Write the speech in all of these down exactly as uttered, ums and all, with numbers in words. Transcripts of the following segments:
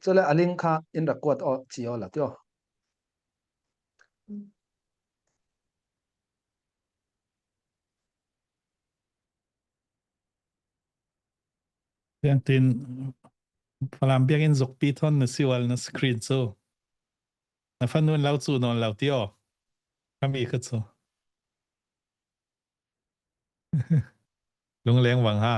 Chule a link kha in rak kuat aw ci aw la tio. Biang tin Falam biang in zokpi thawn na siual na screen chu. Na fanun lau cu nawn lau ti aw. Kami ka cu. Lungleng vang ha.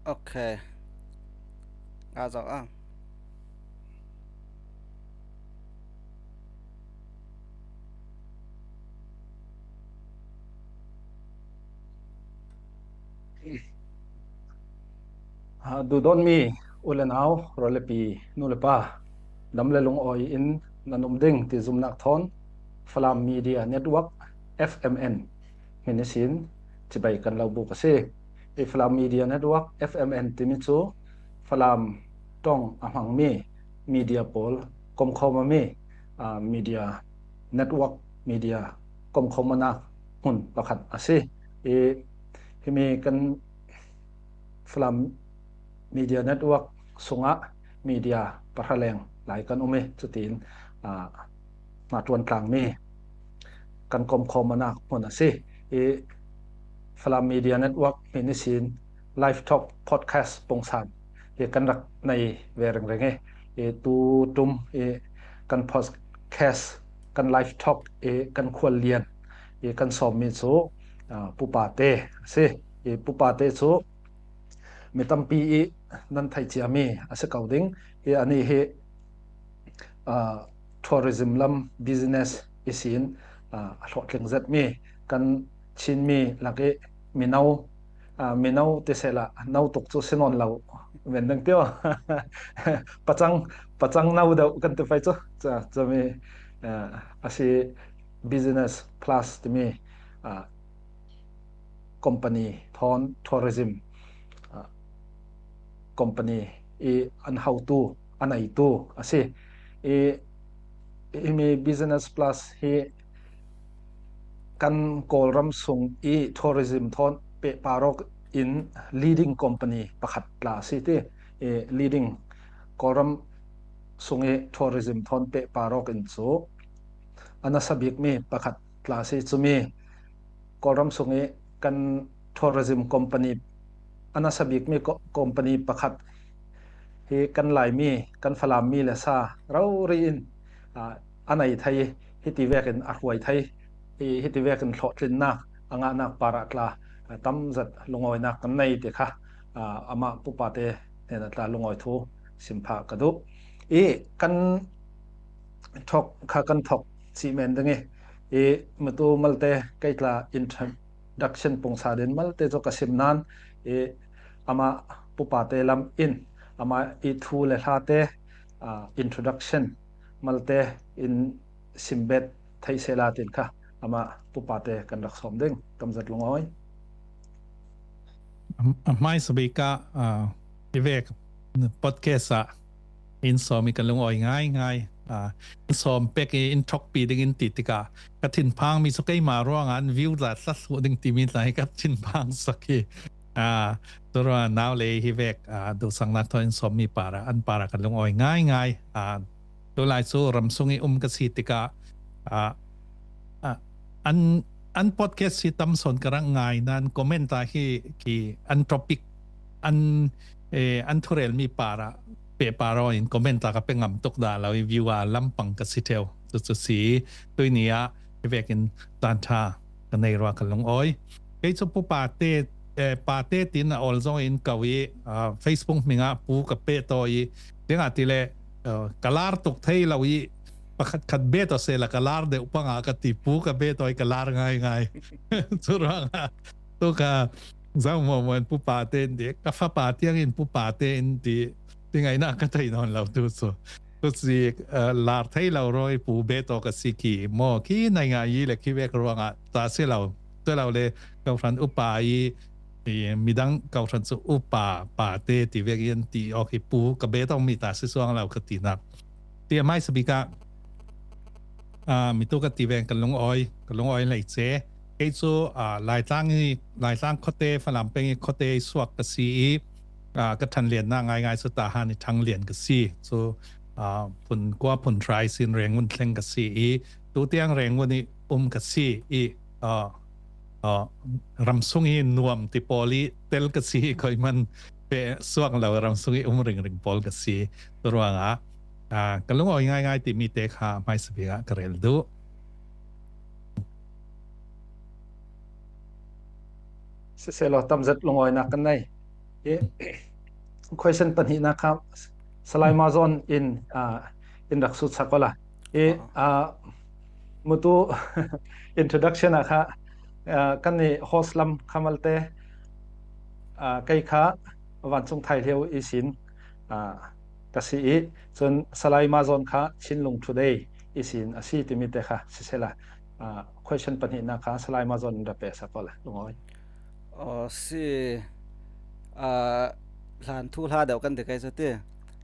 Ok. Nga zau a. A, duhdawtmi u le nau, rawl le pi, nu le pa, dam le lungawi in nan um ding ti zumnak thawn Falam Media Network, F M N, hmin ihsin cibai kan lo buk a si. I Falam Media Network, F M N, timi cu Falam ṭong a hmangmi media pawl komkhawm a mi, aa, media network, media komkhawm awknak hmun pakhat a si. I, himi kan Falam Media Network sungah media pahra leng lai kan um i, cutiin, aa, hnaṭuan tlangmi kan komkhawm awknak hmun a si. I Falam Media Network hmin ihsin Live Talk Podcast pungsan hi kan rak nei ve ringring i, i tu ṭum i kan podcast, kan Live Talk i kan khuallian hi kan sawmmi cu, aa, pupate a si. Hi pupate cu mi tampi i nan theih ciami a si ko ding. Hi ani hi, aa, tourism lam business ihsin, aa, a hlawhtling zetmi kan Chinmi lak i mino, aa, mino ti sehla no tuk cu si nawn lo men ding tio. Pacang, pacang no deuh kan ti fai cu. Ca, cumi, aa, a si Business Plus timi, aa, company thawn tourism, aa, company i an hotu, a neitu a si. I, i mi Business Plus hi kan Kawlram sung i tourism thawn pehpar awk in leading company pakhat tla a si ti. I leading Kawlram sung i tourism thawn pehpar awk in cu a nasa bikmi pakhat tla a si. Cumi Kawlram sung i kan tourism company a nasa bikmi co-, company pakhat hi kan Laimi, kan Falammi le sa rori in, aa, a nei thei, hiti vekin a hruai thei, hi, hiti vekin hlawhtlinnak a ngahnak parah tla, aa, tamzat lungawinak kan nei ti kha, aa, amah pupate hnenah tla lungawi thu sim phah ka duh. I kan thok kha kan thok cih men ding i, i mutu malte kei tla introduction pungsan in malte cu ka sim nan, i amah pupate lam in amah i thu le hlate, aa, introduction malte in simbet thei sehla tin kha amah pupate kan rak sawm ding. Tamzat lungawi. A hmaisa bik ah, aa, i vek podcast ah in sawm i ka lungawi ngaingai. Aa, in sawm pek i in thokpi ding in ti tikah ka thinphang mi cu keimah ruangah an view tla tlat hluh ding timi tla hi ka thinphang sak hi. Aa, curuangah nau le hi vek, aa, duhsaknak thawn in sawmmi parah an parah ka lungawi ngaingai. Aa, tulai cu ramsung i um ka si tikah, aa, aa, an, an podcast hi tam sawn ka rak ngai nain comment ah hi ki an topic, an, eh, an thurelmi parah pehpar aw in comment ah ka pe ngam tuk dah lo i view ah lampang ka si ṭheu. Cucu si, tuini ah hi vekin caan ṭha ka nei rua ka lungawi. Kei cu pu Pate, eh, Pate tin a awl zong in ko i, ah, Facebook hming ah pu ka pehtaw i, ziangahtile, eh, ka lar tuk thei lo i, pakhat khat bet aw sehla ka lar deuh panga ka ti, pu ka bet aw i ka lar ngaingai. Curuangah tu kha zoh muahmuah in pu Pate in ti, ka fapa tiang in pu Pate in ti, ti ngaihnak ka thei nawn lo tu cu. Tuci, eh, lar thei lo rawi pu bet aw ka si khi maw, khi nai ngai i le khi vek ruangah ta si lo, si lo le kohhran upa i, i midang kohhran cu upa, Pate ti vek i an ti aw khi pu ka bet aw mi ta si suang lo ka tinak. Ti a hmaisa bik ah, aa, mitu ka ti veng ka lungawi, ka lungawi lei ce. Kei cu, aa, Laitlang i, Laitlang khuate, Falam peng i khuate i suak ka si i, aa, ka ṭhanliannak ngaingai cu Tahan i ṭhanglian ka si. Cu, aa, phun kua phun hrai sin Rangoon thleng ka si i, tutiang Rangoon i um ka si i, aa, aa, ramsung i nuam ti pawl i tel ka si i, koi man pe suak lo ramsung i um ringring pawl ka si. Curuangah, aa, ka lungawi ngaingai timi te kha hmaisa bik ah ka rel duh. Siseh law, tamzet lungawinak kan nei. I, question pahnihnak kha Salai Mazawn in, aa, in rak sut sak awla. I, aa, mutu introduction ah kha, aa, kan i host lam kha malte, aa, kei kha Vancung Thai Hlio i sin, aa, ka si i, cun Salai Mazawn kha Chinlung Today i sin a si timi te kha siseh la, aa, question pahnihnak kha Salai Mazawn in ra peh sak awla, lungawi. Aw, si, aa, hlan thu hla deuh kan ti kai cu ti,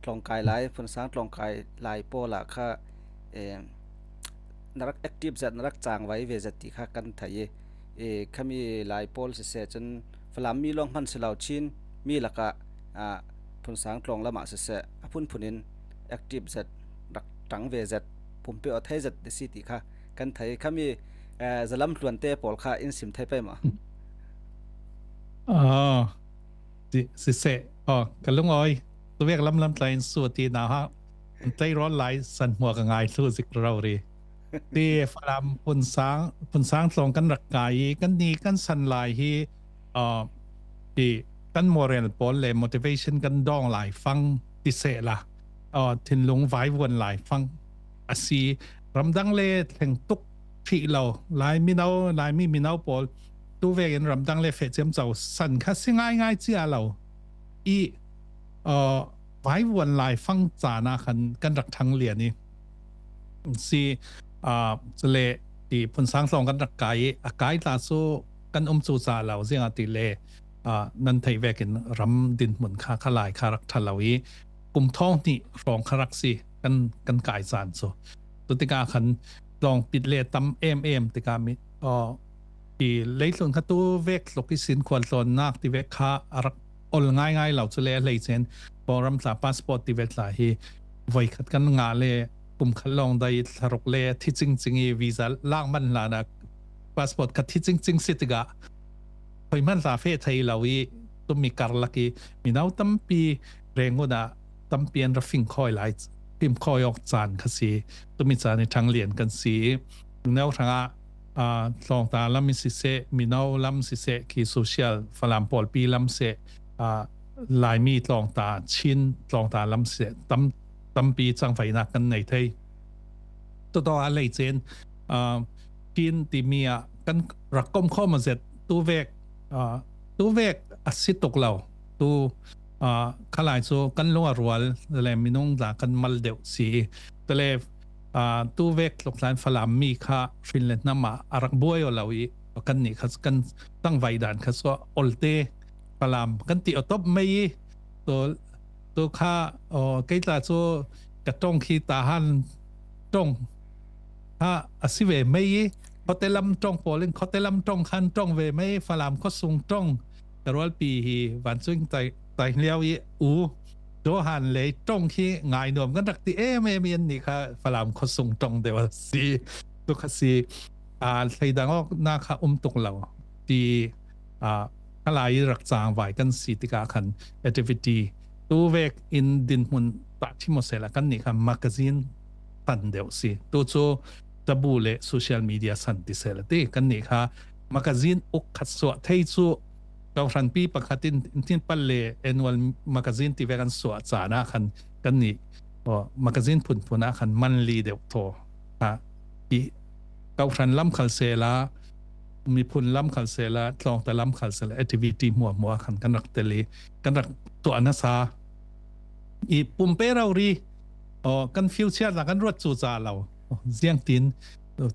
tlawngkai lai, phunsang tlawngkai lai pawl ah kha, em, na rak active zet, na rak cangvai ve zet ti kha kan thei i, e, khami lai pawl siseh cun Falam mi lawng hman si lo Chin mi lakah, aa, phunsang tlawng lamah siseh a phunphun in active zet rak ṭang ve zet, pumpe aw thei zet a si ti kha kan thei. Khami, aa, zalam hluante pawl kha in sim thei pei maw? Aw, si, siseh, aw, ka lungawi, tuvek lamlam tlai in su a ti nauhak, tleirawl lai san hmuak a ngai thlu zik rori. Ti Falam Phun Sang, Phun Sang tlawng kan rak kai i, kan ni kan san lai hi, uh, ti kan moral pawl le motivation kan dawng lai fang ti seh la, uh, thinlung vaivuan lai fang a si. Ramdang le thleng tuk thih lo, Laimi no, Laimi mino pawl tu vekin ramdang le feh ciamco san kha si ngaingai cia lo i, uh, vaivuan lai fang caan ah khan kan rak thang lian i si, uh, cule ti Phun Sang tlawng kan rak kai i, a kai tla cu kan um cu ca lo ziang a ti le, uh, nan theih vekin ram dinhmun kha kha lai kha rak ṭha lo i, kum thawng hnih hrawng kha rak si kan, kan kai caan cu. Cutikah khan tlawng pit le tam em em tikah mi, uh, ti leitlun kha tu vek tluk i sin khual tlawnnak ti vek kha a rak ol ngaingai lo, cule a hleice in Kawlram tla passport ti vek tla hi voi khat kan ngah le kum khat lawng dai thlaruk le thi cingcing i visa lak man hlan ah passport kha thi cingcing si tikah hoi hman hla feh thei lo i, tumi karlak i mino tampi Rangoon ah tampi an ra fingkhawi lai, fingkhawi awk caan kha si. Tumi caan i thang lian kan si i, mino hrangah, aa, tlawngta lam i siseh, mino lam siseh, khi social Falam pawlpi lam seh, aa, Laimi tlawngta, Chin tlawngta lam siseh, tam, tampi cangvaihnak kan nei thei. Tawtaw a lei cen, aa, Chin timi ah kan rak komkhawm a zet, tu vek, aa, tu vek a si tuk lo, tu, aa, khalai cu kan lung a rual le minung tla kan mal deuh si i, tale, aa, tu vek tluk tlan Falam mi kha hrin le hnam ah a rak buai aw lo i, kannih kha kan tangvai dan kha cu a olte Falam kan ti aw top mei i, tu, tu kha, aw, kei tla cu ka ṭong khi Tahan ṭong kha a si ve mei i, khuate lam ṭong pawl in khuate lam ṭong khan ṭong ve mei, Falam khuasung ṭong ka rualpi hi vancung tai, tai hliau i u Johan lei ṭong khi ngainuam kan rak ti em em i, annih kha Falam khuasung ṭong deuh a si. Tu kha si, aa, thleidang awknak kha um tuk lo ti, aa, khalai i rak cangvai kan si tikah khan activity tu vek in dinhmun tah thim aw sehla kannih kha magazine tan deuh si. Tu cu tabu le social media san ti sehla ti kannih kha magazine uk khat suah thei cu Kohhranpi pakhat in Tin Pal le annual magazine ti vek an suah caan ah khan kannih, aw, magazine phunphun ah khan manli deuh thaw kha i, Kohhran lam khal sehla, miphun lam khal sehla, tlawngta lam khal sehla, activity hmuahhmuah khan kan rak tel i, kan rak tuah nasa i, pumpe rori, aw, kan future la kan ruat cu ca lo. Ziangtin,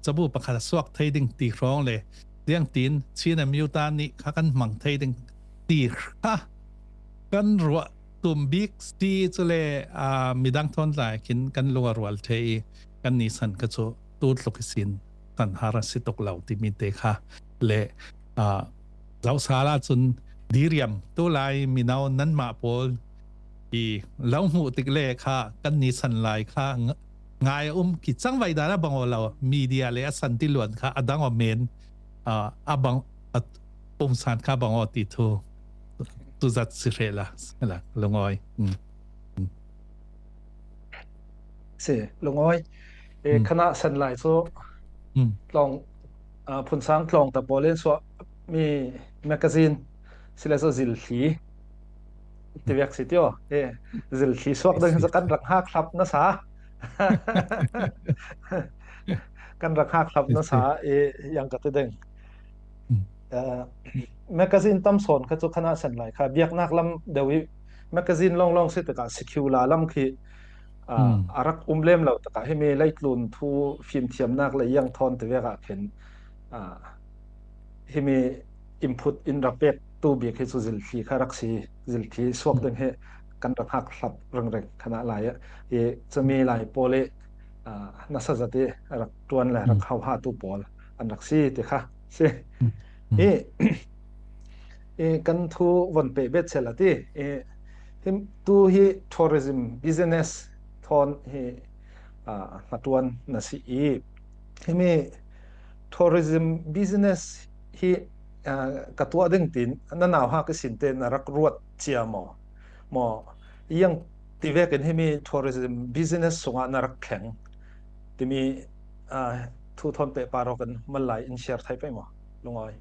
cabu pakhat a suak thei ding ti hrawng le, ziangtin Chin MU ta nih kha kan hmang thei ding ti kha kan ruah tum bik si, cule, aa, midang thawn lai khin kan lung a rual thei i, kan ni san kha cu tu tluk i sin san har a si tuk lo timi te kha le, aa, zohsal ah cun diriam tu lai mino nanmah pawl i lo hmuh tik le kha kan ni san lai kha ng-, ngai a um ki cangvai dan a bang aw lo, media le a san ti luan kha a dang aw men, aa, a bang a pumsan kha bang aw ti thu tu zat si hreh la, la lungawi. Mm. Mm. Si, lungawi. E, mm, khanah san lai cu, mm, tlawng, aa, Phun Sang tlawngta pawl in suah mi magazine si le cu zilhli ti vek si tio. E, zilhli suak ding hi cu kan rak hngak hlap nasa. Kan rak hngak hlap nasa i, yang ka ti ding. Mm. Aa, magazine tam sawn kha cu khanah san lai kha biaknak lam deuh i magazine lawnglawng si tikah secular lam khi, aa, mm, a rak um lem lo tikah himi leitlun thu fimthiamnak le yang thawn ti vek ah khin, aa, himi input in rak pek tu bik hi cu zilhli kha rak si, zilhli suak, mm, ding hi kan rak hngak hlap ringring khanah lai ah i cumi lai pawl i, aa, nasa zat i rak ṭuan le rak, mm, hauha tu pawl an rak si ti kha si. Mm. Mm. I, i kan thu von peh bet seh la ti. I, hi, tu hi tourism business thawn hi, aa, hnaṭuan na si i, himi tourism business hi, aa, ka tuah ding tin na nauhak i sin te na rak ruat cia maw? Maw, yang ti vekin himi tourism business sungah na rak thleng timi uh, thu thawn peh paro kan malai in share thai peh mo, Lungawi.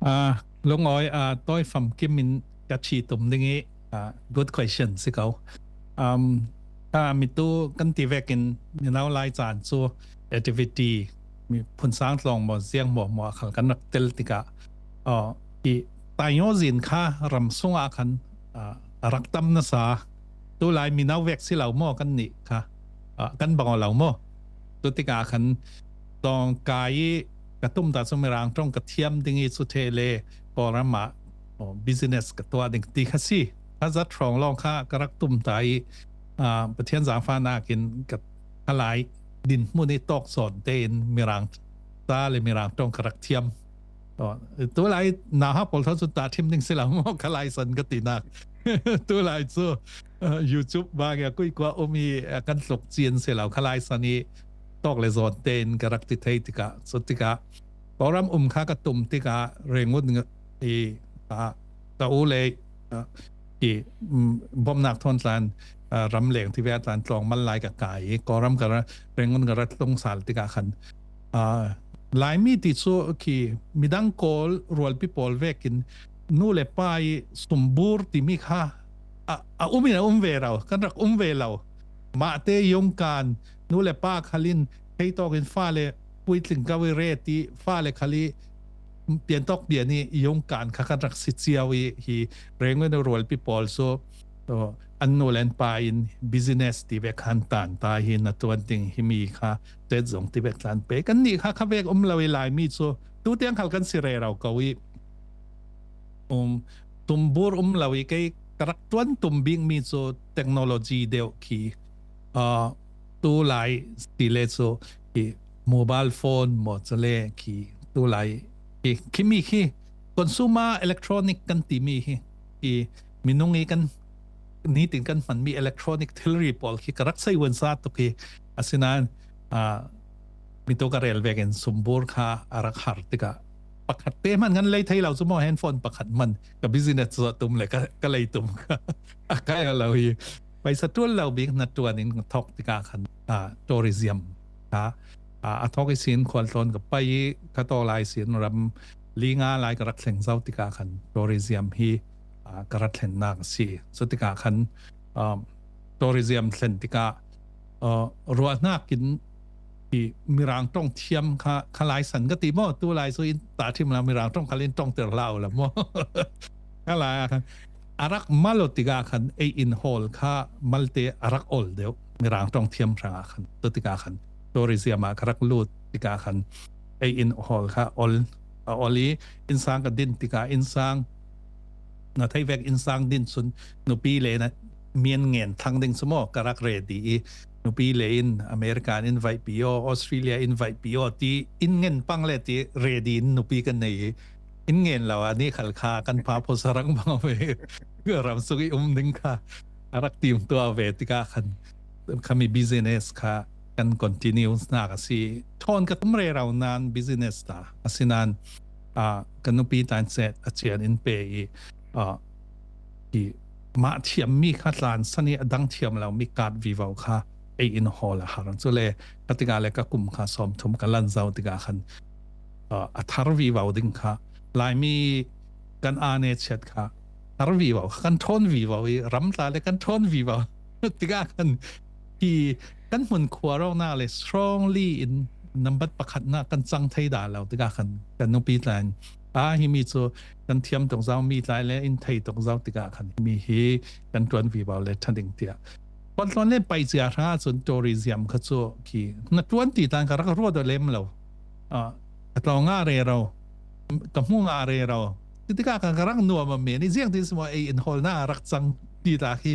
Ah, Lungawi, ah, toi famkim in ka thi tum ding i, ah, good question si ko. Um, ah, mi tu kan ti vekin mi nau lai caan cu activity mi phun sang tlawng maw, ziang maw, maw a khal kan rak tel tikah, ah, i taingaw zin kha ram sungah khan, ah, a rak tam nasa. Tu lai mi nau vek si lo maw kan nih kha, ah, kan bang aw lo maw. Tu tikah khan tawngkai i ka tumta cu Mirang ṭong ka thiam ding i cu ṭheh le Kawlram ah, oh, business ka tuah ding ti kha si. Kha zat hrawng lawng kha ka rak tumta i, ah, Pathian zaangfahnak in ka, ka lai dinhmun i tawk zawn tein Mirang ta le Mirang ṭong ka rak thiam. Oh, tu lai nauhak pawl thawn cu tahṭhim ding si lo maw, kha lai san ka tinak. Tu lai cu, ah, YouTube bang a kuikua um i, ah, kan tluk cin si lo, kha lai san i tawk le zawn tein ka rak ti thei tikah, cu tikah Kawlram um kha ka tum tikah Rangoon i, ah, ka u le, ah, i, mm, bawmhnak thawn tlan, ah, ramleng ti ve tlan tlawng mal lai ka kai i Kawlram ka ra, Rangoon ka ra tlung sal tikah khan, ah, Laimi ti cu khi midang Kawl rualpi pawl vekin nu le pa i sumbur timi kha a, a um in a um ve lo, kan rak um ve lo. Mahte yungkan nu le pa khalin hei tawkin fale puitling ko i re ti fale khali piantawk pian i yungkan kha kan rak si cio i hi Rangoon rualpi pawl cu, oh, an nu le an pa in business ti vek khan tan ta hi na tuan ding hi mi kha tet zong ti vek tlan pe. Kan nih kha kha vek um lo i Laimi cu tu tiang khal kan si rero ko i, um, tumbur um lo i kei ka rak tuan tum bik mi cu technology deuh khi, ah, tu lai ti le cu i mobile phone maw cu le khi tu lai i khi mi khi consumer electronic kan ti mi hi i minung i kan nitin kan hman mi electronic thilri pawl khi ka rak sei vuan sa tuk hi. Asinain, ah, mi tu ka rel vekin sumbur kha a rak har tikah pakhat te hman kan lei thei lo cu maw, handphone pakhat hman ka business cu tum le ka, ka lei tum kha a kai lo hi. Paisa tual lo bik na tuan in thawk tikah khan, ah, tourism kha, ah, a thawk i sin khual tlawn ka pai i ka taw lai sin ram li nga lai ka rak thleng zo tikah khan tourism hi, ah, ka rak thlennak a si. Cu tikah khan, ah, tourism thlen tikah, ah, ruahnak in i Mirang ṭong thiam kha, kha lai san ka ti maw? Tu lai cu in tahṭhim lo Mirang ṭong khal in ṭongter hlah uh lo maw? Kha lai ah khan a rak mal aw tikah khan ei in hawl kha malte a rak ol deuh Mirang ṭong thiam hrangah khan. Tu tikah khan tourism ah ka rak lut tikah khan ei in hawl kha ol, a ol i innsang ka din tikah innsang na thei vek innsang din cun nupi le na mian ngen thlang ding cu maw ka rak ready i nupi le in America in invite pi aw, Australia invite pi aw ti in ngen pang le ti ready in nupi kan nei i in ngen lo a ni khal kha kan pa pho sarang bang ve ram suk i um ding kha a rak tim tuah ve tikah khan khami business kha kan continue nak a si. Thawn ka tum rero nan business ta asinain, ah, ka nupi tan set a cian in pe i, ah, i mah thiam mi kha tlan san i a dang thiam lo mi kat vivo kha ei in hawl a har. Cule ka tikah le ka kum kha sawm thum ka lan zo tikah khan, ah, a thar vivo ding kha Laimi kan ane chiat kha thar vivo kha kan ṭhawn vivo i ram tla le kan ṭhawn vivo tikah khan hi kan hmun khua rawknak le strongly in nambat pakhatnak kan cang thei dah lo tikah khan kan nupi tlan a himi cu kan thiam tuk zo mi tlai le in thei tuk zo tikah khan himi hi kan ṭuan vivo le ṭha ding tiah. Khualtlawn le pai cia hrang ahcun tourism kha cu khi na ṭuan ti tlan ka rak ruat aw lem lo. Ah, ka tlawng ah rero, ka hmu ah rero. Ti tikah khan ka rak nuam a men i ziang ti si maw ei in hawlnak a rak cang ti tla khi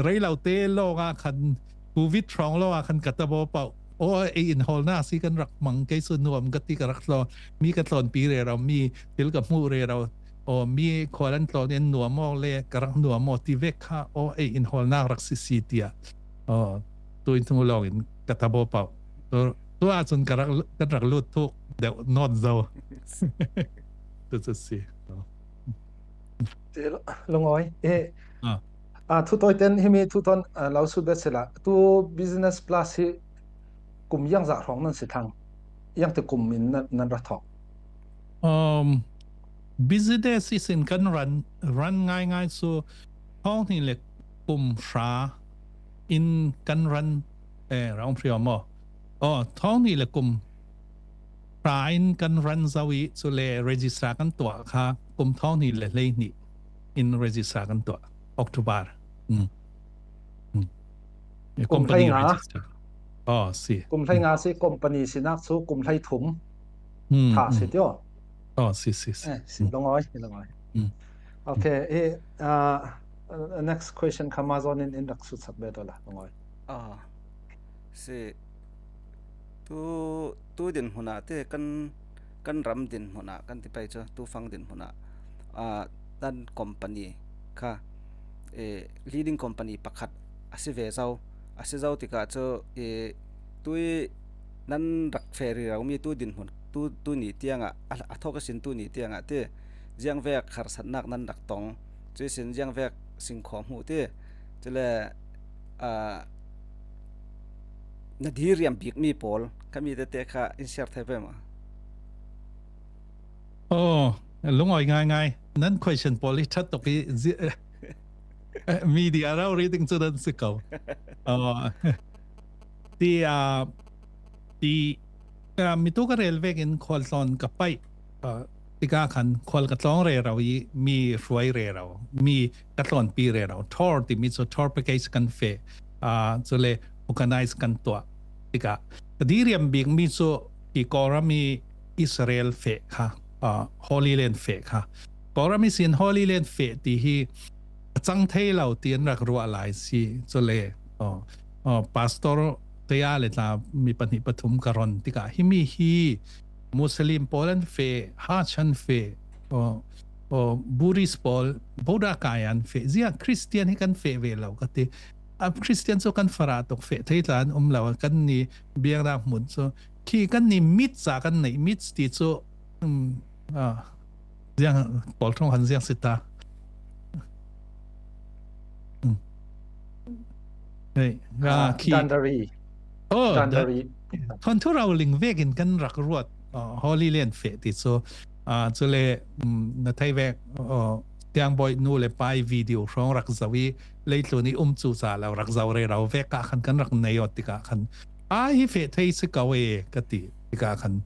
rei lo te lawng ah khan Covid hrawng lawng ah khan ka ta baw pauh. Aw, ei in hawlnak si kan rak hmang kei cu nuam ka ti ka rak tlawn. Mi ka tlawnpi rero, mi thil ka hmuh rero. Aw, mi khual an tlawn in nuam aw le ka rak nuam aw ti vek kha aw ei in hawlnak rak sisi tiah. Aw, tu in hnu lawng in ka ta baw pauh. Tu, tu ahcun ka rak, kan rak lut thuk deuh nawn zo. Tu cu si. Aw. Lungawi, eh, ah, thu tawi ten himi thu thawn, ah, lo sut bet sila. Tu Business Plus hi kum iangzah hrawng nan si thlang, iangte kum in nan, nan ra thawk? Um, business isin kan run, run ngaingai cu thawng hnih le kum hra in kan run, eh, ra um hriau maw? Oh, thawng hnih le kum hra in kan run zo i, cule register kan tuah kha kum thawng hnih le hleihnih in register kan tuah, October. Mm. Mm. Kum company hleinga. Register. Oh, si. Kum hleinga si, company sinak cu kum hleithum. Mm, tha si mm. Tio. Oh, si, si, si. Eh, si, mm. Lungawi, lungawi. Mm. Okay, eh, uh, next question kha ma zawn in, in rak sutsak ve tawh la, lungawi. Ah, si. Tu, tu dinhmun ah te kan, kan ram dinhmun ah kan ti pei cu, tu fang dinhmun ah, ah, nan company kha, eh, leading company pakhat a si ve zo, a si zo tikah cu, eh, tui nan rak feh rero mi tu dinhmun, tu, tu ni tiang ah, a, a thawk ihsin tu ni tiang ah te, ziangvek harsatnak nan rak tong, cu ihsin ziangvek singkhawm hmuh te, cule, ah, na diriam bikmi pawl, khami tete kha in share thei ve maw? Oh, lungawi ngaingai. Nan question pawl i ṭhat tuk i zi-, eh, media rau reading cu nan si ko. Oh. Ti, ah, ti, ah, mi tu ka rel vekin khualtlawn ka paih, ah, tikah khan khual ka tlawng rero i mi hruai rero, mi ka tlawnpi rero, tour timi cu tour package kan feh, ah, cule organize kan tuah tikah ka diriam bikmi cu hi Kawlram i Israel feh kha, ah, Holy Land feh kha. Kawlram ihsin Holy Land feh ti hi a cang thei lo ti an rak ruah lai si. Cule, oh, oh, pastor taya le tla mi pahnih pathum ka ron tikah himi hi Muslim pawl an feh, Hajj an feh, oh, oh, Buddhist pawl, Buddha kai an feh, zia Christian hi kan feh ve lo ka ti. A Christian cu kan farah tuk, feh thei tla an um lo, kan ni biaknak hmun cu khi kan ni mit ca kan neih, mit ti cu, um, ah, ziang, pawl thong han ziang si ta. Hmm. Hei, ah, ah, khi dandari. Oh, dandari. Thon thu rau ling vekin kan rak ruat, ah, Holy Land feh ti cu, ah, cule, um, na thei vek, oh, tiang bawi nu le pai video hrawng rak zo i leitlun i um cu ca lo rak zo rero vek ah khan kan rak nei awt tikah khan, ah, hi feh thei si ko e ka ti tikah khan,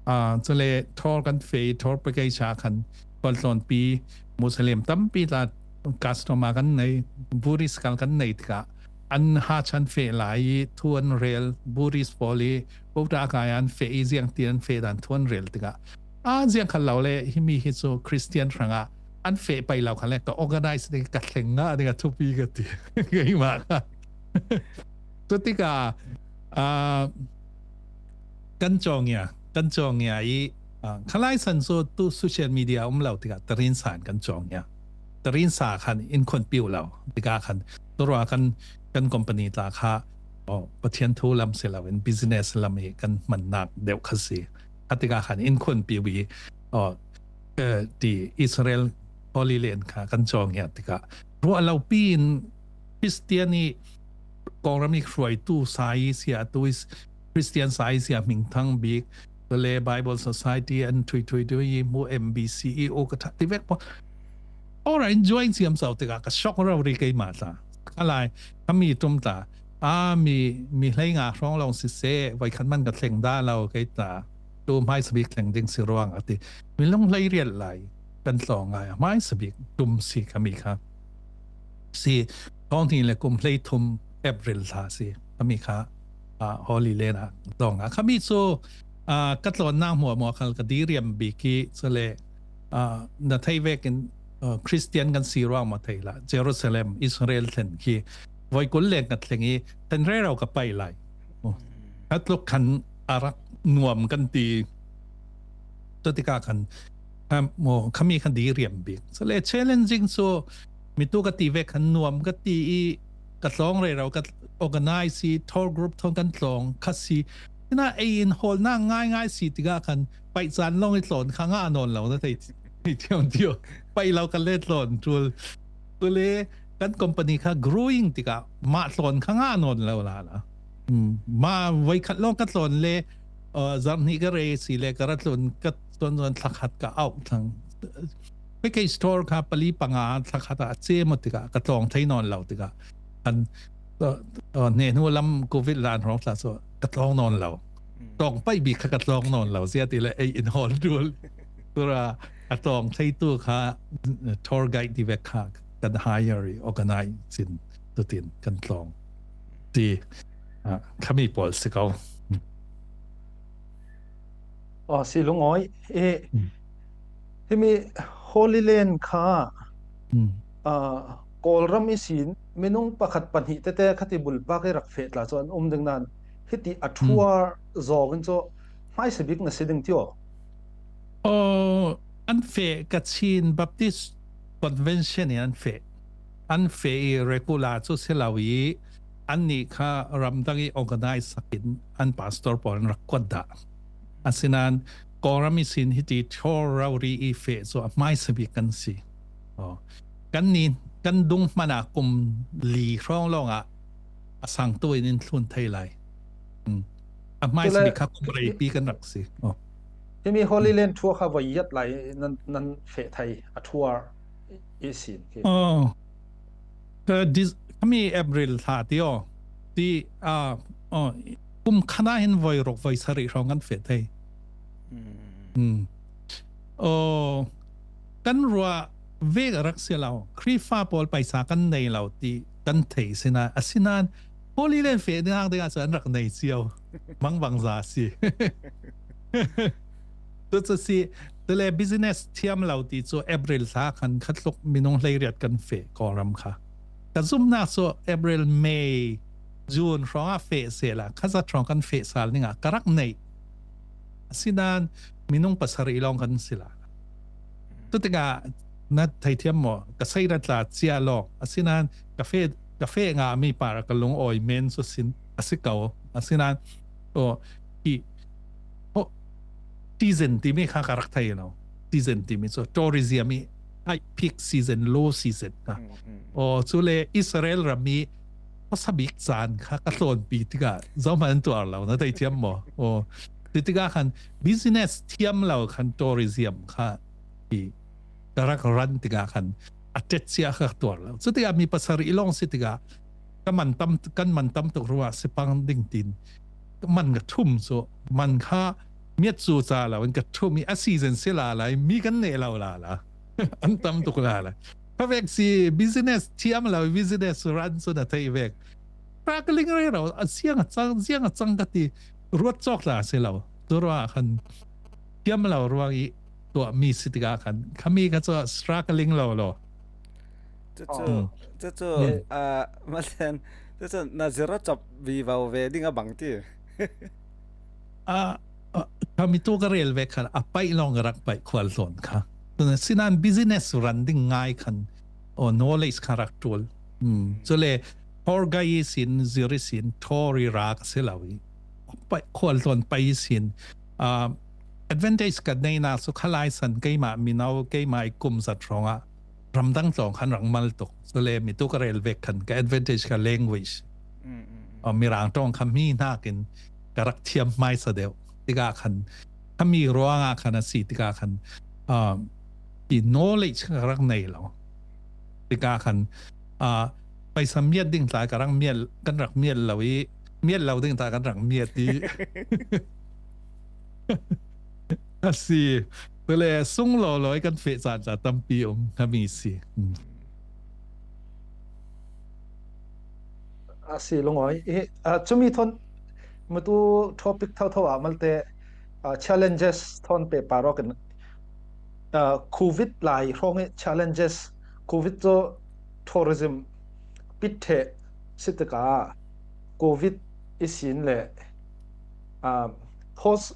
ah, cule thawr kan feh i thawr package ah khan khualtlawnpi Muslim tampi tla customer kan nei, Buddhist kal kan nei tikah an Hajj an feh lai i thu an rel, Buddhist pawl i Buddha kai an feh i ziang ti an feh dan thu an rel tikah, ah, ziang khat lo le himi hi cu Christian hrangah an feh pei lo khan le ka organize ding ka thleng ngah ding a thupi ka ti. Keimah kha. Cutikah, ah, kan cawngia, kan cawngia i, ah, khalai san cu tu social media um lo tikah tarinsa in kan cawngia. Tarinsa khan in khonpiu lo tikah khan tuarua kan, kan company tla kha, oh, Pathian thu lam si lo in business lam i kan hmannak deuh kha si. Kha tikah khan in khonpiu i, oh, eh, ti Israel Holy Land kha kan cawngia tikah ruah lopi in Christian i Kawlram i hruaitu sa i sia tu i Christian sa i sia hmingthang bik le Bible Society an thui thui thui i mu M B C i u ka ṭha ti vek pawl. Ora in join siam sau tikah ka shock rori keimah tla. Khalai, khami ṭum tla. Ah, mi, mi hleinga hrawng lawng siseh, voi khat man ka thleng dah lo kei tla. Tu hmaisabik thleng ding si ruang a ti. Mi lung hlei rial lai kan tlawng ngai a hmaisabik ṭum si khami kha. Si, thawng hnih le kum hleithum April thla si. Khami kha, ah, Holy Land ah tlawng a. Khami cu, ah, ka tlawnnak hmuahhmuah khal ka diriam bik i, cule, ah, na thei vekin, ah, Christian kan si ruang maw thei la, Jerusalem, Israel thlen khi voi kul leng ka thleng i, thlen rero ka pai lai. Oh. Ka tluk khan a rak nuam kan ti. Cutikah khan, ah, maw, khami khan diriam bik. Cule challenging cu, mi tu ka ti vek khan nuam ka ti i, ka tlawng rero, ka organize i, tour group thawng kan tlawng kha si. Ina ei in hawlnak ngaingai si tikah khan paih caan lawng i tlawn kha ngah nawn lo na thei, thei thiam tio. Paih lo kan le tlawn ṭul. Tule kan company kha growing tikah mah tlawn kha ngah nawn lo la la. Hmm. Ma voi khat lawng ka tlawn le, uh, zarh hnih ka rei si le ka ra tlun ka tlawn zawn thla khat ka auh thlang. Package tour kha pali panga thla khat a che maw tikah ka tlawng thei nawn lo tikah an, uh, uh, hne hnu lam covid lan hrawng tla saw ka tlawng nawn lo. Tlawng paih bik kha ka tlawng nawn lo zia ti le ei in hawl dul. Tura a tlawng theitu kha, uh, tour guide ti vek kha kan hire i organize cin tutin kan tlawng ti, ah, khami pawl si ko. Aw, si Lungawi, eh, himi Holy Land kha, ah, Kawlram i sin minung pakhat pahnih tete khati bulpak i rak feh tla cu an um ding nan hiti a thuar zawk in cu hmaisa bik na si ding tio. Aw, an feh Kachin Baptist Convention in an feh. An feh i regular cu si lo i annih kha ramdang i organize sakin an pastor pawl an rak kuat dah. Asinan Kawlram i sin hiti thor rori i feh cu a hmaisa bik kan si. Aw. Kan ni, kan dung hmana kum li hrawng lawngah a sangtu in in thlun thei lai. Hmm. A hmaisa bik kha kum reipi kan rak si. Aw. Himi Holy Land thuar kha voi yat lai nan, nan feh thei a thuar i sin khi. Aw. Ka dis-, kami April thla ti aw. Ti, ah, aw, kum khana hin voi ruk voi sarih hrawng kan feh thei. Hmm. Aw, kan ruah vek a rak si lo. Khrihfa pawl paisa kan nei lo ti kan thei sina. Asinan Holy Land feh ding hang dingah cu an rak nei cio. Mangbangza si. Tucu si, tule business thiam lo ti cu April thla khan khatluk minung hleiriat kan feh Kawlram kha. Ka zumnak cu April, May, June hrawngah feh sehla, khazat hrawng kan feh sal ningah ka rak neih. Asinan minung pasarih lawng kan si la. Tutikah na theithiam maw? Ka seira tla cia lawng. Asinan ka feh, ka feh ngahmi par ka lungawi men cu sin a si ko. Asinan, aw, i, aw, season timi kha ka rak thei lo. Season timi cu tourism i high peak season, low season kha. Aw, cule Israel ram i pasabik caan kha ka tlawnpi tikah zohman an tuar lo, na theithiam maw? Aw, ti tikah khan business thiam lo khan tourism kha i ka rak ran tikah khan a tet cia kha ka tuar lo. Cutikah mi pasarih lawng si tikah ka man tam, kan man tam tuk ruah si pang ding tin ka man ka thum cu man kha miat cu ca lo in ka thum i a season si la lai mi kan neh lo la la. An tam tuk la lai. Kha vek si business thiam lo business ran cu na thei vek. Struggling rero a ziang a cang, ziang a cang ka ti ruat cawk la si lo. Cu ruah khan thiam lo ruang i tuahmi si tikah khan khami kha cu struggling lo lo. Cucu, cucu, ah, malen, cucu na zero cop vivo ve ding a bang ti. Ah, ah, khami tu ka rel vek khan a paih lawng ka rak paih khual hlawn kha. Sinan business ran ding ngai khan aw knowledge kha rak ṭul. Cule thor gai i sin, zir i sin, thor i ra ka si lo i paih khual hlawn paih i sin. Ah, advantage ka neihnak cu khalai san keimah mino, keimah i kum zat hrawngah ramdang tlawng khan rak mal tuk. Cule mi tu ka rel vek khan ka advantage ka language. Aw, Mirang ṭawng kha mi hnakin ka rak thiam hmaisa deuh. Tikah khan khami ruangah khan a si tikah khan, ah, i knowledge ka rak nei lo. Tikah khan, ah, paisa miat ding tla ka rak miat, kan rak miat lo i miat lo ding tla kan rak miat i. A si. Tule sung lawlaw i kan feh caan ca tampi um khami si. A si lungawi. I, ah, cumi thawn mutu topic thotho ah malte, ah, challenges thawn pehpar awk in, ah, covid lai hrawng i challenges, covid cu tourism pit ṭheh si tikah covid i sin le, ah, post,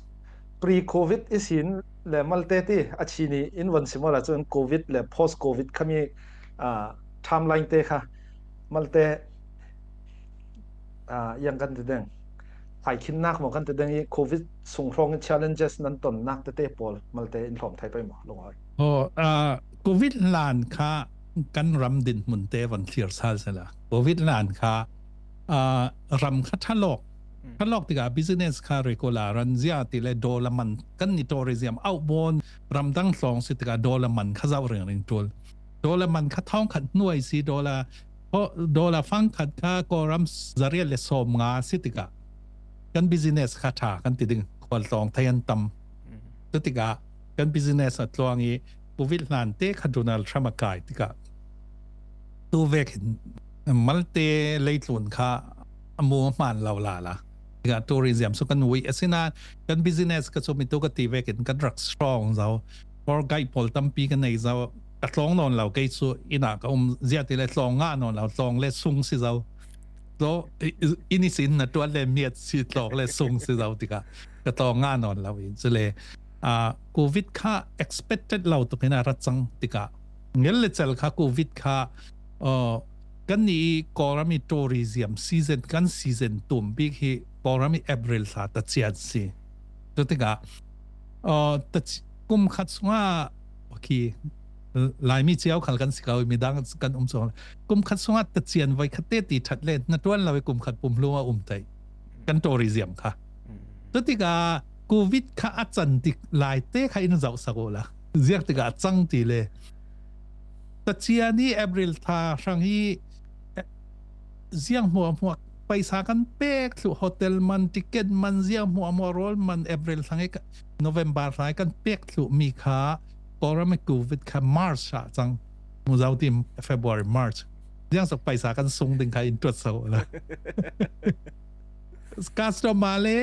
pre covid i sin le malte ti a chini in von simawla cun covid le post covid khami, ah, timeline te kha malte, ah, yang kan ti deng. Haikhinnak maw kan ti deng i covid sung hrawng i challenges nan tonnak tete pawl malte in hlawm thei pei maw, lungawi? Aw, ah, covid lan kha kan ram dinhmun te von thlir sal sela. Covid lan kha, ah, ram kha ṭhalawk Kha lawk tikah business kha regular an zia ti le dollar man kan ni tourism outbound ramdang hlawng si tikah dollar man kha zauh ringring tul. Dollar man kha thawng khat hnuai si dollar dollar fang khat kha Kawlram zariat le sawm nga si tikah kan business kha tha kan ti ding khual tlawng thei an tam. Tu tikah kan business a tluang i Covid hlan te kha Donald Trump a kai tikah tu vekin malte leitlun kha a mu a hmaan lo lala. Tikah tourism su kan ui a sina kan business ka cu mitu ka ti vekin kan rak strong zo. Tour guide pawl tampi ka nei zo. Ka tlawng nawn lo kei cu ina ka um zia ti le tlawng ngah nawn lo tlawng le sung si zo. Tlawng ini sin na tuan le miat si tlawng le sung si zo tikah ka tlawng ngah nawn lo in cu le Covid kha expected lo tukin a rat cang tikah ngel le cel kha Covid kha kan ni i Kawlram i tourism season kan season tum bik hi Kawlram i April thla ta cian si. Tu tikah kum khat sungah khi Laimi ciau khal kan si ko midang kan um sung kum khat sungah ta cian voi khat te ti that le na tuan lo i kum khat pum hlum a um tai kan tourism kha. Tu tikah Covid kha a can tik lai te kha in zauh sak uh la ziak tikah a cang ti le ta cian i April tha hrang hi ziang hmuahhmuah paisa kan pek thluh hotel man ticket man ziang hmuahhmuah rawl man April thlang i November thlang i kan pek thluh mi kha Kawlram i Covid kha March ah cang mu zau ti February March ziang sak paisa kan sung ding kha in tuat sau la customer le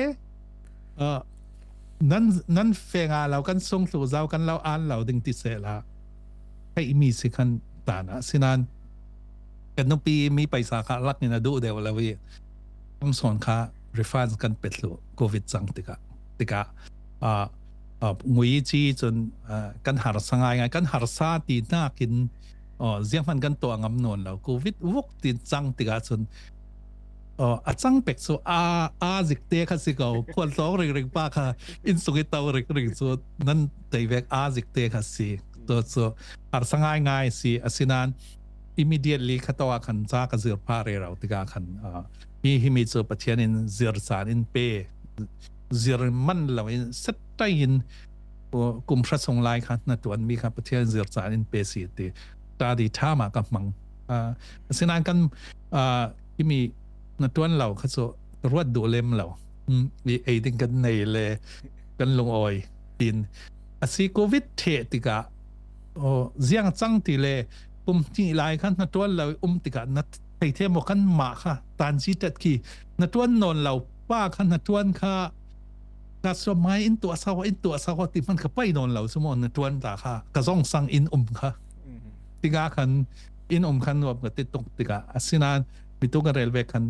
nan nan fenga lo kan sung thluh zau kan lo an lo ding ti seh la hei mi si khan tana sinan kan nupi mi paisa kha lak in a duh deuh lo i Amazon kha refund kan pet thluh Covid cang tikah tikah ngui ci cun kan harsa ngai ngai kan harsa ti nakin zianghman kan tuah ngam nawn lo Covid vuk tin cang tikah cun a cang pek cu a a zikte kha si ko khual tlawng ringring pa kha inn sung i to ringring cu nan tei vek a zikte kha si tu cu harsa ngai ngai si asinan immediately kha to a khan ca ka zir pha rero tikah khan hi himi cu Pathian in zir caan in pe zir man lo in settai in kum hra sung lai kha na tuan mi kha Pathian zir caan in pe si ti ta di tha ma ka hmang asinan kan himi na tuan lo kha cu ruat duh lem lo i ei ding kan nei le kan lungawi tin a si Covid theh tikah ziang cang ti le kum hnih lai kha na tuan lo um tikah na thei thiam maw kan mah kha tanci tat khi na tuan nawn lo pa kha na tuan kha ka suam mai in tuah sau in tuah sau ti hman kha pai nawn lo cu maw na tuan ta kha ka zong sang in um kha tikah khan in um khan nuam ka ti tuk tikah asinan mitu kan rel ve khan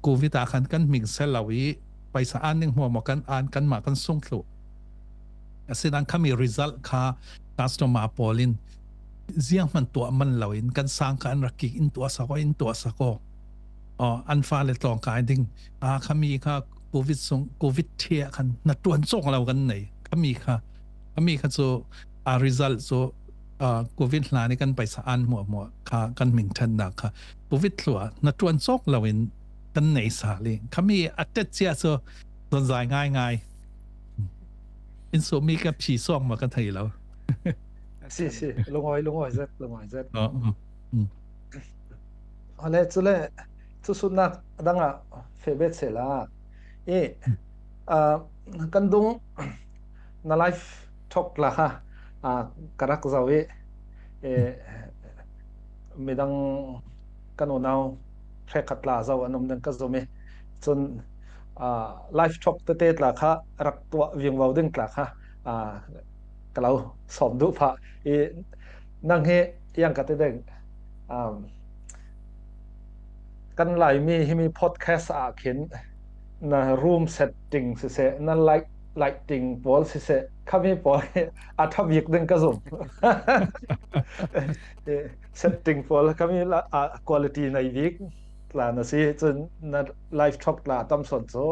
Covid ah khan kan hming sel lo i paisa an ning hmuahmua kan an kanmah kan sung thluh asinan khami result kha customer pawl in zianghman tuah man lo in kan sang kha an rak kik in tuah sak aw in tuah sak aw an fa le tlawng kai ding a khami kha Covid sung Covid thia khan na tuan cawk lo kan nei khami kha khami kha cu a result cu Covid hlan i kan paisa an hmuahhmuah kha kan hming ṭhannak kha Covid thluah na tuan cawk lo in kan nei sa li khami a tet cia cu zonzai ngai ngai in sumi ka phi suak ma ka thei lo. Si si lungawi lungawi zet lungawi zet. Awle cule cu sutnak dangah feh bet seh la i kan dung na live talk tla kha ka rak zo i midang kan unau hrekkhat tla zo an um ding ka zum i cun live talk tete tla kha rak tuah vingvo ding tla kha ka lo sawm duh phah i nang hi yang ka ti ding kan Laimi himi podcast ah khin na room setting siseh na light lighting pawl siseh khami pawl hi a ṭha bik ding ka zum setting pawl khami quality nei bik tla na si cun na live talk tla tam sawn cu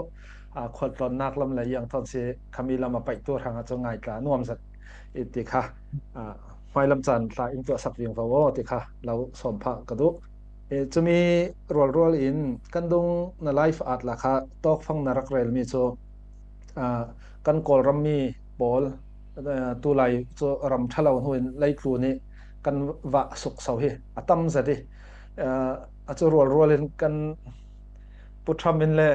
khualtlawnnak lam le iang thawn si khami lam a paihtu hrang ah cu ngai tla nuam zet i ti kha hmailam caan tla in tuahsak vingvo aw ti kha lo sawm phah ka duh. Cumi rualrual in kan dung na live at la kha tawkfang na rak relmi cu, aa, kan Kawlram mi pawl, aa, tulai cu ram ṭhalo hnu in leitlun ih kan vah sukso hi a tam zet ih, aa, a cu rualrual in kan Pu Trump in le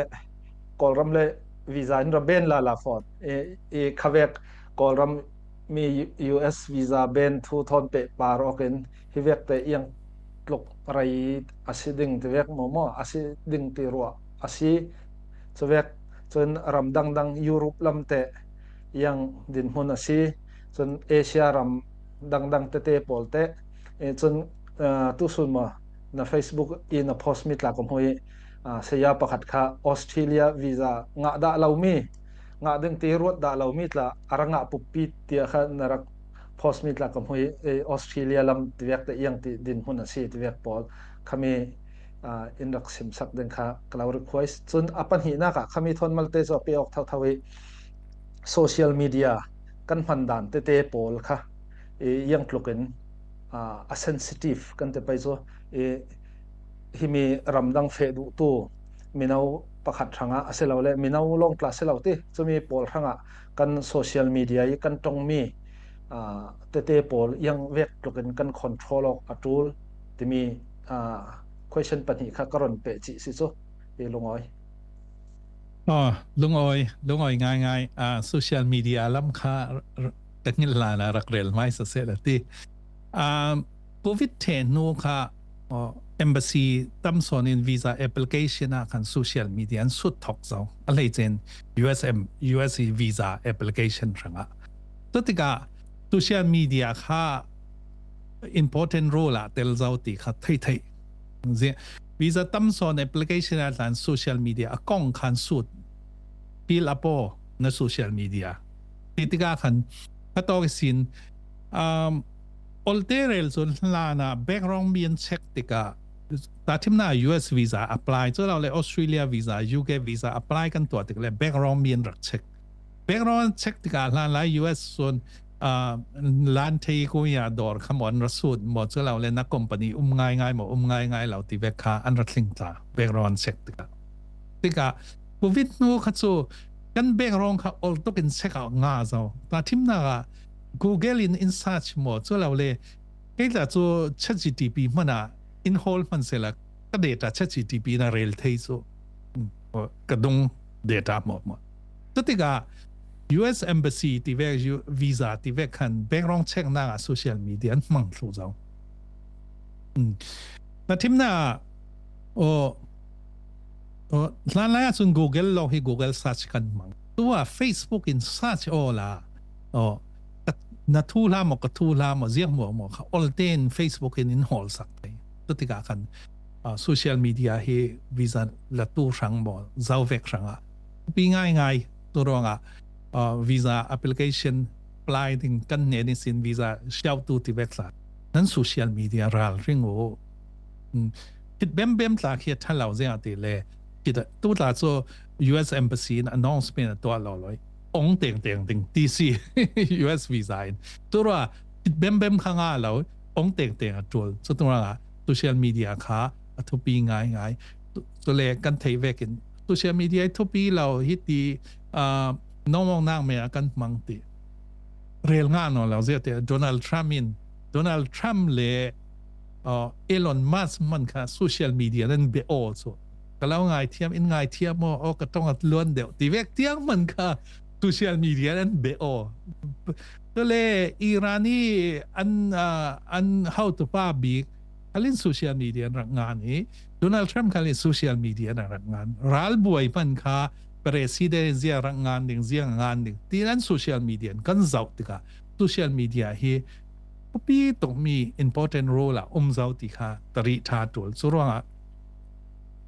Kawlram le visa in ra ben lala fawn. I, i khavek Kawlram mi U S visa ben thu thawn pehpar awk in hi vekte iang tluk rei a si ding ti vek maw maw, a si ding ti ruah a si. Cuvek cun ram dangdang Europe lamte iang dinhmun a si. Cun Asia ram dangdang tete pawlte, eh, cun, ah, tusun maw na Facebook i na post mi tla ka hmu ih, ah, saya pakhat kha Australia visa ngah dah lomi, ngah ding ti ruat dah lomi tla a ra ngah puppi tiah kha na rak post mi tla ka hmu ih, eh, Australia lam tivek te iang ti dinhmun a si tivek pawl khami, ah, in rak simsak ding kha ka lo request. Cun a pahnihnak ah khami thawn malte cu a pe awk thotho ih social media kan hman dan tete pawl kha, eh, iang tlukin, ah, a sensitive kan ti pei cu, eh, himi ramdang feh duhtu mino pakhat hrangah a si lo le mino lawng tla si lo ti cumi pawl hrangah kan social media ih kan ṭongmi, aa, tete pawl iang vek tlukin kan control awk a ṭul timi, aa, question pahnih kha ka run peh cih si cu i lungawi. Aw, lungawi, lungawi ngaingai. Aa, social media lam kha r-, r-, ka hngilh hlan ah rak rel hmaisa seh la ti. Aa, covid ṭheh hnu kha, aw, embassy tam sawn in visa application ah khan social media an sut thawk zo. A hleice in U S M, U S visa application hrangah. Cutikah social media kha important role ah tel zo ti kha theih theih. Zia, visa tam sawn application ah tlan social media a kong khan sut. Pil a paw na social media. Ti tikah khan kha tawk ihsin, um, olte rel cun hlan ah background mi an check tikah tahṭhimnak U S visa apply, cu lo le Australia visa, U K visa apply kan tuah tik le background mi an rak check. Background check tikah hlanlai U S cun, ah, lan thei ko ya dawr kha maw an ra sut maw, cu lo le na company um ngaingai maw, um ngaingai lo ti vek kha an ra tling ta background check tikah. Tikah covid hnu kha cu kan background kha ol tuk in check out nga zo. Tahṭhimnak ah Google in in search maw, cu lo le kei tla cu ChatGPT hmanh ah in hawl hman sehla ka data ChatGPT na rel thei cu, um, ka dung data maw maw. Cutikah U S embassy ti vek, U-, visa ti vek khan background check nak ah social media an hmang thluh zo. Um. Tahṭhimnak ah, aw, aw, hlanlai ah cun Google lawng hi Google search kan hmang. Tu ah Facebook in search aw la, aw, ka, na thu hla maw, ka thu hla maw, ziang maw maw kha olte in Facebook in in hawl sak thei. Cutikah khan, ah, social media hi visa latu hrang maw, zo vek hrangah pi ngaingai. Tu ruangah, ah, visa application apply ding kan hnen ihsin visa siautu ti vek hlan nan social media ralring uh. Um, khit bembem tla khi a ṭha lo ziang a ti le, khit a, tu tla cu U S embassy in announcement a tuah lo lo ih ong tengteng ding ti si U S visa in. Tu ruah khit bembem kha nga lo, ong tengteng a ṭul. Cu tu ruangah social media kha a thupi ngaingai. Tu, cule kan theih vekin social media ih thupi lo hi ti, ah, nawngawknak me ah kan hmang ti. Rel ngah nawn lo ziate Donald Trump in, Donald Trump le, uh, Elon Musk man kha social media nan beh aw cu. Ka lo ngaithiam, in ngaithiam maw, aw, ka ṭong a luan deuh ti vek tiang man kha social media nan beh aw. Cule Iran i an, ah, an hotupa bik khalin social media an rak ngan i Donald Trump khalin social media an rak ngan. Ralbuai hman kha president in zia rak ngan ding, zia ngan ding. Ti nan social media an kan zoh tikah social media hi khuapi tukmi important role ah um zo ti kha ka rih ṭha ṭul. Cu ruangah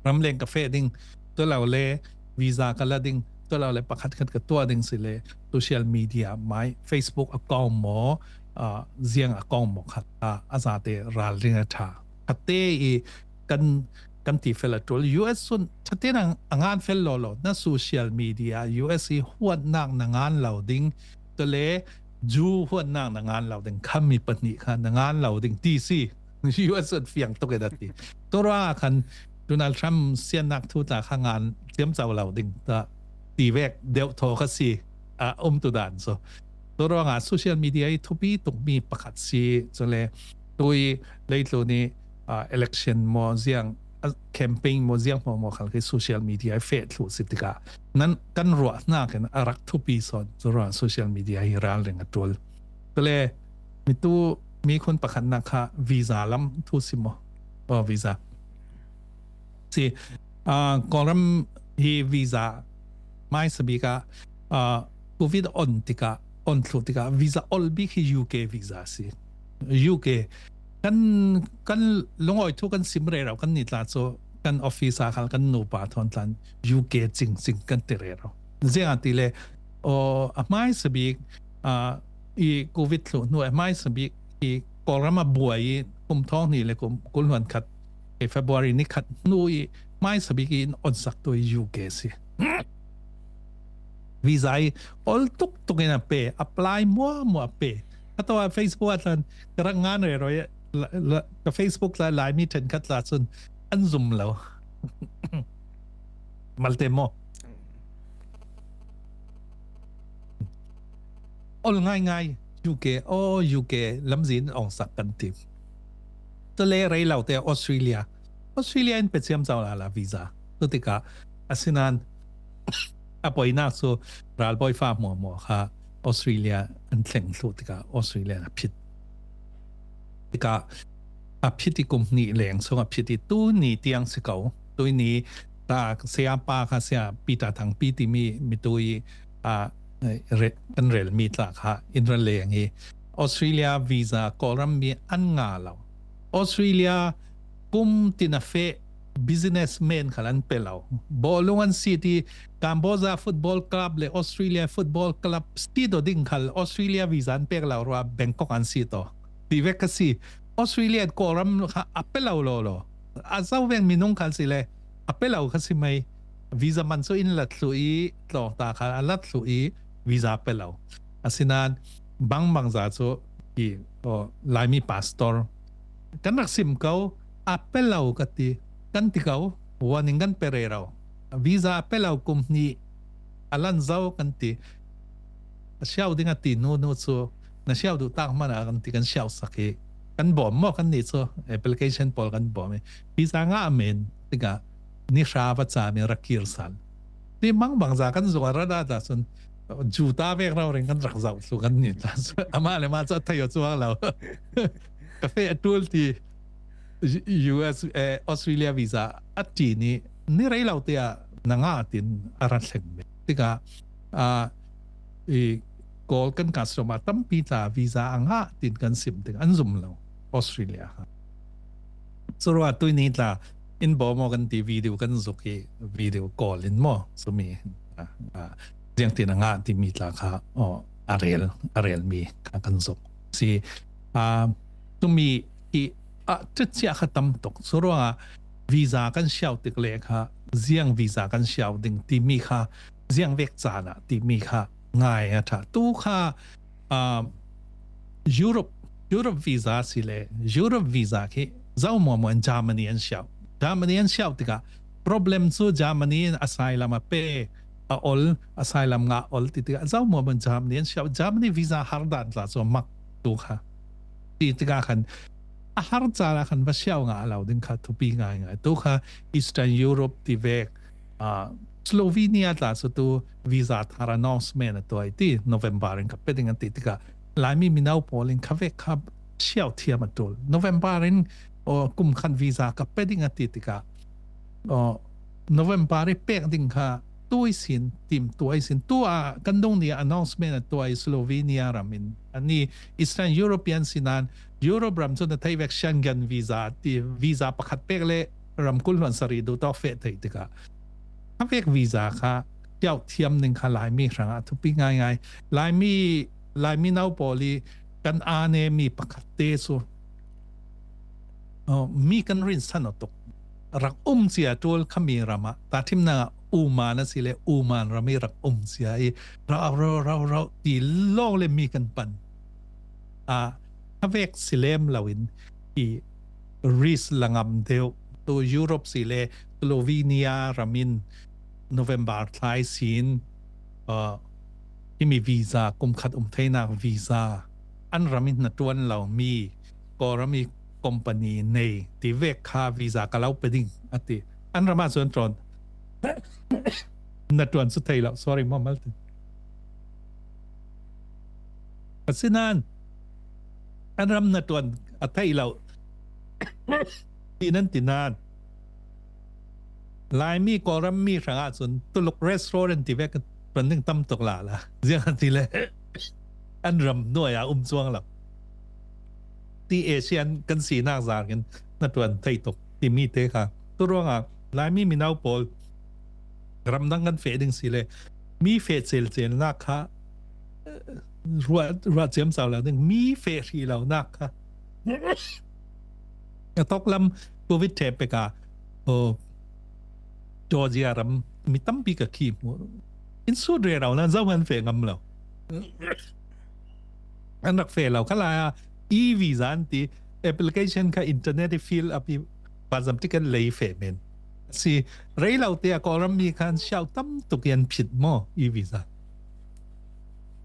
ramleng ka feh ding, tu lo le visa ka la ding, tu lo le pakhat khat ka tuah ding si le social media mai, Facebook account maw, ah, ziang account maw khat ah a zate ralring a ṭha. Khatte i kan, kan ti fel a ṭul. U S cun ṭhate'n a ngan fel lawlaw, na social media U S i huatnak na ngan lo ding, tu le Jew huatnak na ngan lo ding, khami pahnih kha na ngan lo ding ti si. U S cun fiang tuk in a ti. Tua ruangah khan Donald Trump siannak thu tla kha ngan ciamco lo ding ta ti vek deuh thaw kha si a um tu dan so. Tua ruangah social media i thupi tukmi pakhat si, cule tui leitlun i election maw ziang, campaign maw ziang maw maw khal khi social media i feh thluh si tikah nan kan ruah hnakin a rak thupi sawn. Tua ruangah social media hi ralring a ṭul. Cule mitu mi khun pakhatnak kha visa lam thu si maw? Oh, visa. Si, ah, Kawlram hi visa maisabik ah, ah, covid on tikah, on thluh tikah visa ol bik hi U K visa si. U K kan, kan lungawi thu kan sim rero kan ni tla cu kan office ah khal kan nupa thawn tlan U K cingcing kan ti rero. Ziangahtile, aw, a hmaisabik, ah, i covid thluh hnu a hmaisabik i Kawlram a buai i kum thawng hnih le kum kul hluan khat i February ni khat hnu i hmaisabik i in onsak tu i U K si. Visa i ol tuktuk in a pe, apply muahmuah a pe. Ka taw a Facebook a tlan ka rak ngan rero i la, la, ka Facebook tla Laimi ṭhenkhat tla cun an zum lo. Malte maw? Ol ngaingai U K, aw U K lamzin ongsak kan ti. Cule rei lo te Australia. Australia in pe ciamco lala visa. Cutikah asinan a poinak cu ralbawifa hmuahhmuah kha Australia an thleng thluh tikah Australia a phit. Tikah a phit i kum hnih leng chung a phit i tuni tiang si ko. Tuni ta sayapa kha sia Peter Thangpi timi mitu i, a, re, kan relmi tla kha in ra leng i Australia visa Kawlram mi an ngah lo. Australia kum tin a feh businessman khal an pe lo. Bawlung an si ti Cambodia Football Club le Australia Football Club si do ding khal Australia visa an pek lo rua Bangkok an si to. Ti vek ka si. Australia Kawlram kha a pe lo lo lo. A zo veng minung khal si le a pe lo kha si mai. Visa man cu in lat thluh i tlawngta khal a lat thluh i visa pe lo. Asinan bangbangza cu i, aw, Laimi pastor kan rak sim ko, a pe lo ka ti, kan ti ko, warning kan pe rero. Visa a pe lo kum hnih a lan zo kan ti. A siau ding a ti hnu hnu cu na siau duh tak hmanh ah kan ti kan siau sak i kan bawm maw kan nih cu application pawl kan bawm i visa ngah men tikah ni hra va cam i rak kir sal. Ti mangbangza kan zung a rat ah ta cun juta vek rau ring kan rak zoh thlu kan nih ta cun amah le mah cu a thei aw cuang lo. Ka feh a ṭul ti U S, eh, Australia visa a ṭi nih ni rei lo te ah na ngah tin a rat thleng ve. Tikah, ah, i Kawl kan customer tampi tla visa a ngah tin kan sim tik an zum lo Australia kha. Curuah tui ni tla in bawm aw kan ti video kan zuk i video call in maw? Cumi, ah, ah, ziangtin a ngah timi tla kha, aw, a rel, a rel mi kha kan zuk. Si, ah, cumi i, ah, ṭhit cia kha tam tuk. Curuangah visa kan siau tik le kha ziang visa kan siau ding timi kha ziang vek caan ah timi kha ngai a ṭha. Tu kha, ah, Europe, Europe visa si le Europe visa khi zo muahmuah in Germany an siau. Germany an siau tikah problem cu Germany in asylum a pe a ol, asylum ngah ol ti tikah zo muahmuah in Germany an siau. Germany visa har dan tla cu a mak tu kha. Ti tikah khan a har caan ah khan va siau ngah lo ding kha thupi ngaingai. Tu kha Eastern Europe ti vek, ah, Slovenia tla cu tu visa thar announcement a tuai ti November in ka pe ding an ti tikah Laimi mino pawl in kha vek kha siau thiam a ṭul. November in, aw, kum khan visa ka pe ding a ti tikah, aw, November i pek ding kha tui sin, tim tuai sin. Tu ah kan dung ni announcement a tuai Slovenia ram in. Ani Eastern European sinan Europe ram cu na thei vek Schengen visa ti visa pakhat pek le ram kul hluan sarih duh tawk feh thei tikah kha vek visa kha siau thiam ning kha Laimi hrangah thupi ngaingai. Laimi, Laimi no pawl i kan aa ne mi pakhat te cu, aw, mi kan rinsan aw tuk. Rak um cia ṭul khami ram ah, tahṭhimnak ah Uman a si le Uman ram i rak um cia i rau, rau, rau, rau ti lawng le mi kan pan. Ah, kha vek si lem loin i risk la ngam deuh, tu Europe si le Slovenia ram in November thla i sin, uh, himi visa, kum khat um theinak visa, an ram in na tuan lo mi Kawlram i company nei ti vek kha visa ka lo pe ding a ti. An ram ah cun tuan na tuan cu thei lo, sorry, maw malte. Asinain an ram na tuan a thei lo ti nan ti nan, Laimi Kawlram mi hrangah cun Tuluk restaurant ti vek kan ding tam tuk lala. Ziangahtile an ram nuai ah um cuang lo. Ti Asian kan sinak zar in na tuan thei tuk timi te kha. Tu ruangah Laimi mino pawl ramdang kan feh ding si le mi feh celcelnak kha, eh, ruah, ruah ciamco lo ding, mi feh hrih lonak kha. A tawklam Covid ṭheh pek ah, oh, Georgia ram mi tampi ka khi hmu. In sut rero nan zoh an feh ngam lo. An rak feh lo kha lai ah, e-visa an ti, application kha internet i fill up i, banzam ticket lei feh men. Si, rei lo te a Kawlram mi khan siau tam tuk i an phit maw, e-visa.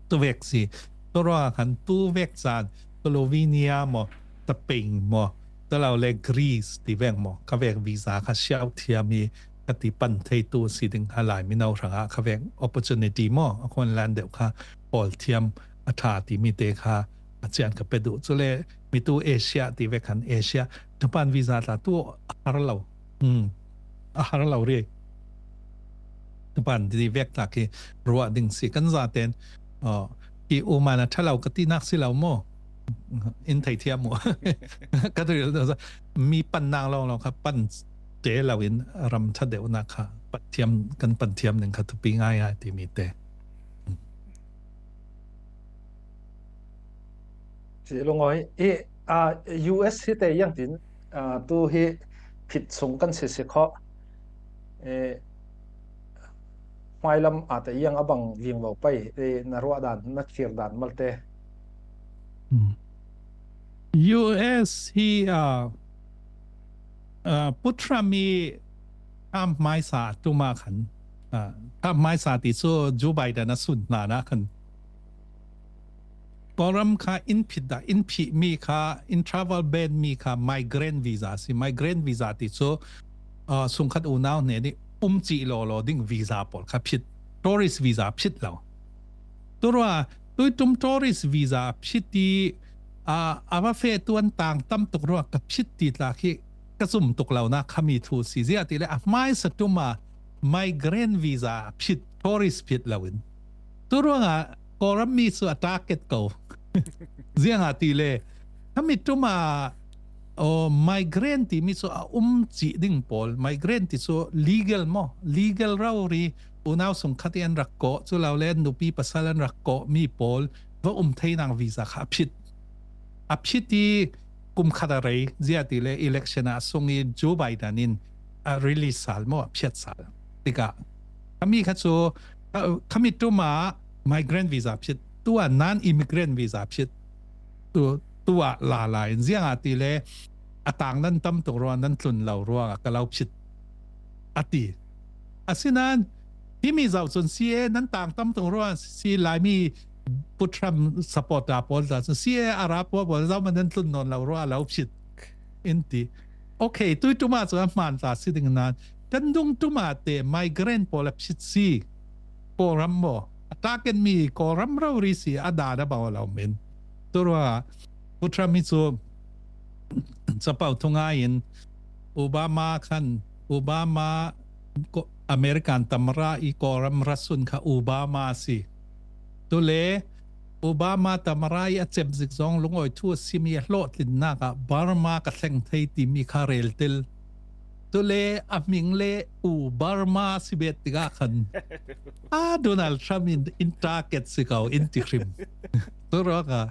Tu vek si, tu ruangah khan tu vek caan, Slovenia maw, Spain maw, tu lo le Greece ti vek maw, kha vek visa kha siau thiam i, ka ti pan thei tu si ding kha Laimi no hrangah kha vek opportunity maw, a khuan lan deuh kha pawl thiam a ṭha timi te kha a cian ka pe duh. Cule mitu Asia ti vek khan Asia, Japan visa tla tu a har lo. Hmm. A har lo ri. Japan ti vek tla khi ruah ding si kan zaten, uh, i uman a ṭha lo ka tinak si lo maw? In thei thiam maw? Ka tu mi pan nang lawng lawng kha pan te lo in ram ṭha deuhnak kha pan thiam, kan pan thiam ding kha thupi ngai ngai timi te. Si lungawi i, a, U S hi te iang tin, a, tu hi phit sung kan si si kho. E, hmailam a te iang a bang vingvo pai, e, na ruah dan, na thir dan malte. Hmm. U S hi, a, a, Pu Trump i tham hmaisa tuma khan, a, tham hmaisa ti cu Joe Biden a sun hna na khan Kawlram kha in phit dah, in phih mi kha, in travel ban mi kha migrant visa si. Migrant visa ti cu, uh, sungkhat unau hnen i um cih lawlaw ding visa pawl kha phit, tourist visa phit lo. Tuarua, tuitum tourist visa phit i, uh, a va feh tuan tang tam tuk rua ka phit ti tla khi ka zum tuk lo na khami thu si. Ziah ti le a hmaisa tuma migrant visa phit, tourist phit lo in. Turuangah Kawlram mi cu a target ko. Ziangahtile, khami ṭuma, aw, migrant timi cu a um cih ding pawl, migrant ti cu legal maw? Legal rori, unau sungkhat i an rak kawh, cu lo le nupi pasal an rak kawh mi pawl, va um theinak visa kha a phit. A phit i kum khat a rei, ziahtile election ah sung i Joe Biden in a release sal maw, a phiat sal. Tikah, khami kha cu, kha-, khami ṭuma migrant visa phit, tua non-immigrant visa phit, tu, tua lala in ziangahtile a tang nan tam tuk ruang, nan tlun lo ruang a ka lo phit a ti. Asinain, himi zoh cun C A nan tang tam tuk ruang, si Laimi Pu Trump supporter pawl ta cun C A a ra pawl pawl zoh man nan tlun nawn lo ruang a lo phit in ti. Okay, tuiṭuma cu a hman ta si ding nan, kan dung ṭuma te migrant pawl a phit si. Kawlram maw? A target mi Kawlram rori si a dan a bang a lo men. Tuarua, Pu Trump hi cu capo thungai in Obama khan, Obama ko-, American tamara i Kawlram ra sun kha Obama si. Tule Obama tamara i a cem zik zong lungawi thu a simi a hlawhtlinnak ah Burma ka thleng thei timi kha rel tel. Tule a hming le U Burma si bet tikah khan a Donald Trump in, in target si ko in ti hrim. Tuarua kha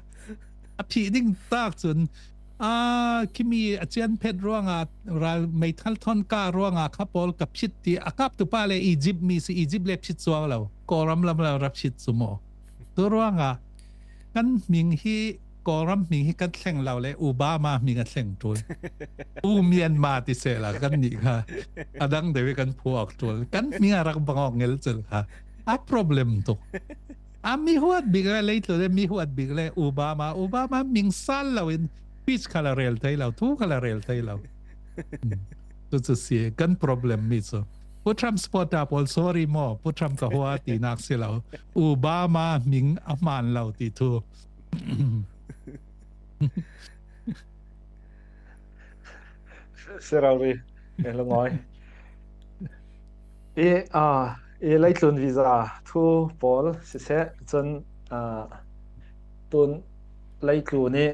a phih ding tak cun, a, khimi a cian phet ruangah, ral meithal thawn kah ruangah kha pawl ka phit ti a kaptu pa le Egypt mi si, Egypt le phit cuang lo. Kawlram lam lo ra phit cu maw? Tu ruangah kan hming hi Kawlram hming hi kan thleng lo le Obama hming a thleng ṭul. U Myanmar ti sela kan nih kha. A dang deuh hi kan phuak ṭul. Kan hming a rak bang awk ngelcel kha. A problem tuk. A mi huat bik le leitlun le mi huat bik le Obama, Obama hming sal lo in speech kha la rel thei lo, thu kha la rel thei lo. Hmm. Chu chu si kan problem mi chu. Pu Trump supporter pawl sorry maw, Pu Trump ka hua ti nak si lo. Obama hming a hmaan lo ti thu. Sirau ri, e lo ngoi. E, a, e leitlun visa thu pawl sise chun, a, tun leitlun i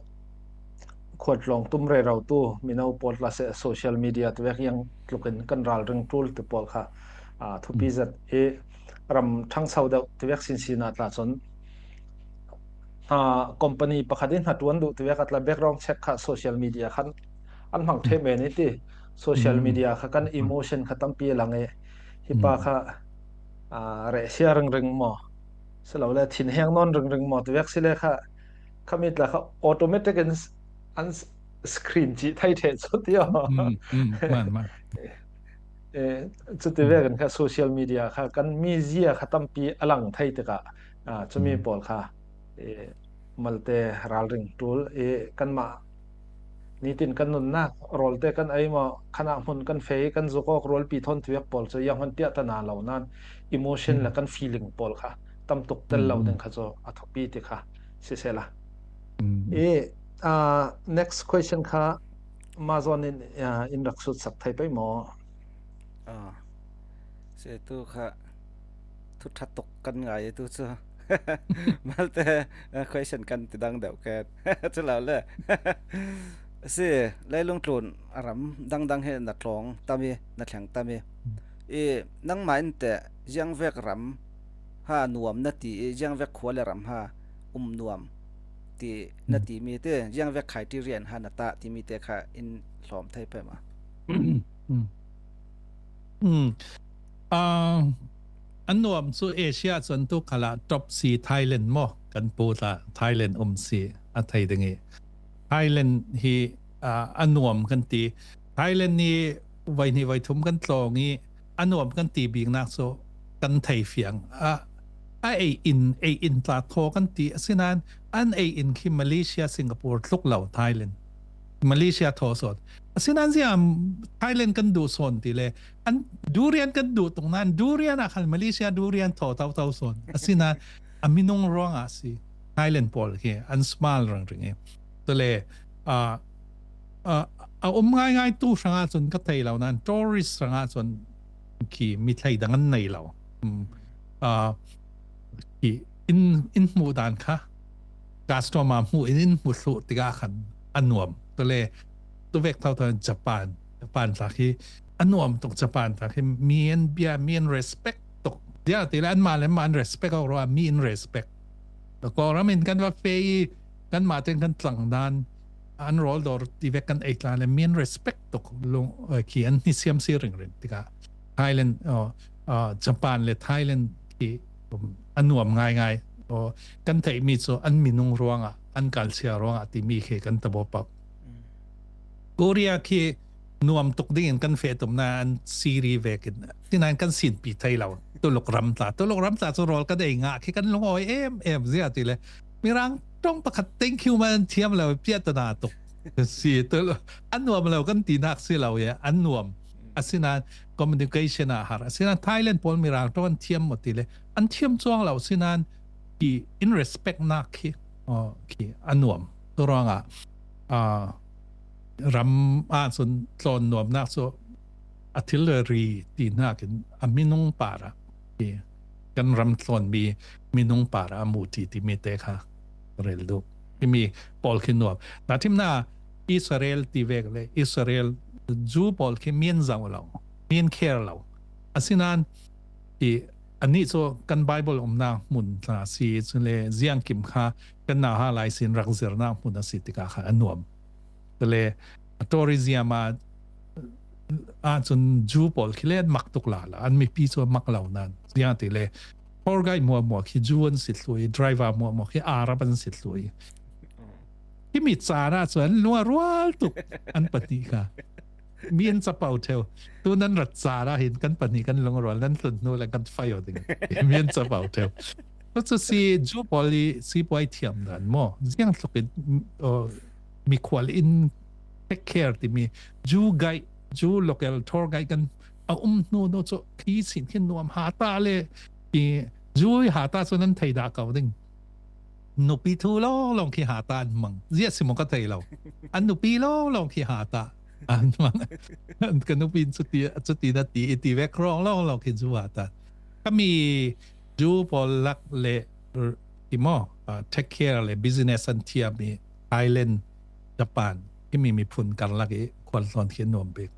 khuat long tum rero tu mino pawl tla se social media tu vek yang tlukin kan ral ring tul tu pawl kha, a, thupi zat e ram thang sau deuh tu vek sin sina tla chun, a, company pakhat in hna tuan duh tu vek a tla background check kha social media khan an hmang thei men i ti social media kha kan emotion kha tampi a lang e hi pa kha, a, reh sia ring ring maw, si lo le thin heng nawn ring ring maw tu vek si le kha, kha mi tla kha automatic in s-, an s-, screen chi thai the chu ti aw. Mm, mm, man, man. E, chuti vek in kha social media kha kan mi zia kha tampi a lang thei tikah, a, chumi pawl kha, e, malte ralring tul, e, kanmah nitin kan nunnak, rawlte kan ei maw, khanah hmun kan fei, kan zuk awk rualpi thawn tu vek pawl chu yang hon tiah tana lo nan, emotion le kan feeling pawl kha tam tuk tel lo ding kha chu a thupi ti kha sisela. E, a, next question kha Mazawn in, a, in rak sutsak thei pei maw? A, si tu kha thu ṭha tuk kan ngai tu chu. Malte, a, question kan ti dang deuh ken. Chu lo le. Si, leilung tlun a ram dang dang he na tlawng tam i, na thleng tam i. I, nangmah in teh ziangvek ram ha nuam na ti i, ziangvek khua le ram ha um nuam ti na ti mi te, ziangvek criteria in ha na ta ti mi te kha in hlawm thei pei maw? Mm. Mm. A, a nuam chu Asia chun tu khalah top si Thailand maw? Kan pu tla Thailand um si a thei ding i. Thailand hi, a, a nuam kan ti. Thailand ni voi hnih voi thum kan tlawng i a nuam kan ti biknak chu kan thei fiang. A, a ei in, ei in tla thaw kan ti. Asinan an ei in khi Malaysia, Singapore tluk lo Thailand. Malaysia thaw sawn. Asinan zia Thailand kan duh sawn ti le. An durian kan duh tung nan durian a khan Malaysia durian thaw tau tau sawn. Asinan a minung ruang a si. Thailand pawl khi an small rang ring e. Tule, a, a, a um ngai ngai tu hranga chun ka thei lo nan tourist hranga chun khi mi thei dang an nei lo. Um, a, khi in, in hmuh dan kha customer hmuh in, in hmuh thluh tikah khan a nuam. Tule, tu vek thau thau Japan, Japan tla khi a nuam tuk Japan tla khi mi an bia, mi an respect tuk. Dia ti le an ma le ma an respect awk rua, mi in respect. Kawlram in kan va fei i, kan ma ten kan tlang dan, an rawl dawr ti vek kan ei tla le mi an respect tuk lung, eh, khi an ni siam si ring ring tikah. Thailand, oh, ah, Japan le Thailand khi, um, a nuam ngai ngai. Oh, kan theih mi chu an minung ruangah, an kalsia ruangah ti mi khi kan ta bawp. Korea khi nuam tuk dingin kan feh tumna an siri vekin. Tinan kan sinpi thei lo. Tuluk ram tla. Tuluk ram tla chu rawl kan ei ngah khi kan lungawi em em zia ti le. Mirang ṭawng pakhat thank you man thiam lo piah ta na tuk. Si tu lo. An nuam lo kan tinak si lo ia. An nuam. Asinan communication a har. Asinan Thailand pawl Mirang ṭawng an thiam maw ti le. An thiam chuang lo sinan khi in respect nak khi. Oh, khi a nuam. Tu ruangah, ah, ram ah chun tlawn nuamnak chu a thil ri ti hnakin a minung parah i kan ram tlawn mi minung parah a mu ti ti mi te kha rel duh. Hi mi pawl khi nuam. Na thimna Israel ti vek le Israel Jew pawl khi min zau lo, min kher lo. Asinan i anih chu kan Bible umna hmun tla si chun le ziangkim kha kan nauha lai sin rak zirna hmun a si tikah kha a nuam. Tule a tourism a, a chun Jew pawl khi le an mak tuk la la, an mipi chu a mak lo nan. Ziang ti le tour guide muahmuah khi Jew an si thlui, driver muahmuah khi Arab an si thlui. Himi caan ah cun an lung a rual tuk, an pahnih kha. Mi an capo theu. Tu nan rat caan ah hin kan pahnih kan lung a rual, nan tlun hnu le kan fai aw ding. Mi an capo theu. Cu cu si Jew pawl i sipuai thiam dan maw? Ziang tluk in, uh, mikhual in take care timi Jew guide, Jew local tour guide kan a um hnu, hnu cu khi sin khin nuam hata le i Jew hata cu nan thei dah ko ding. Nupi thu lawnglawng khi hata an hmang. Ziah si maw ka thei lo. An nupi lawnglawng khi hata an hmang. Ka nupi in cuti, cuti na ti, i ti vek rawng lawnglawng khi Jew hata. Kami Jew pawl lak le i maw, ah, take care le business an thiam i Thailand, Japan, himi miphun karlak i khual hlawn khi nuam bik.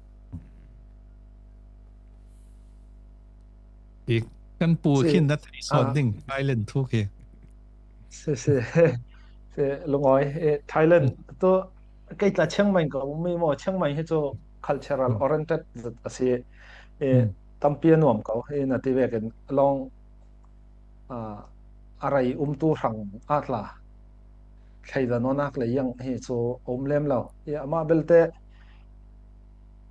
I kan pu khin na thei sawn ding Thailand thu khi. Si, si. Si, lungawi, eh, Thailand tu kei tla Chiang Mai ka um mi maw, Chiang Mai hi cu cultural oriented zat a si. Eh, tampi a nuam ko, eh, na ti vekin long, ah, a rei umtu hrang a tla thleidan awnak le iang hi cu a um lem lo. Eh, amah belte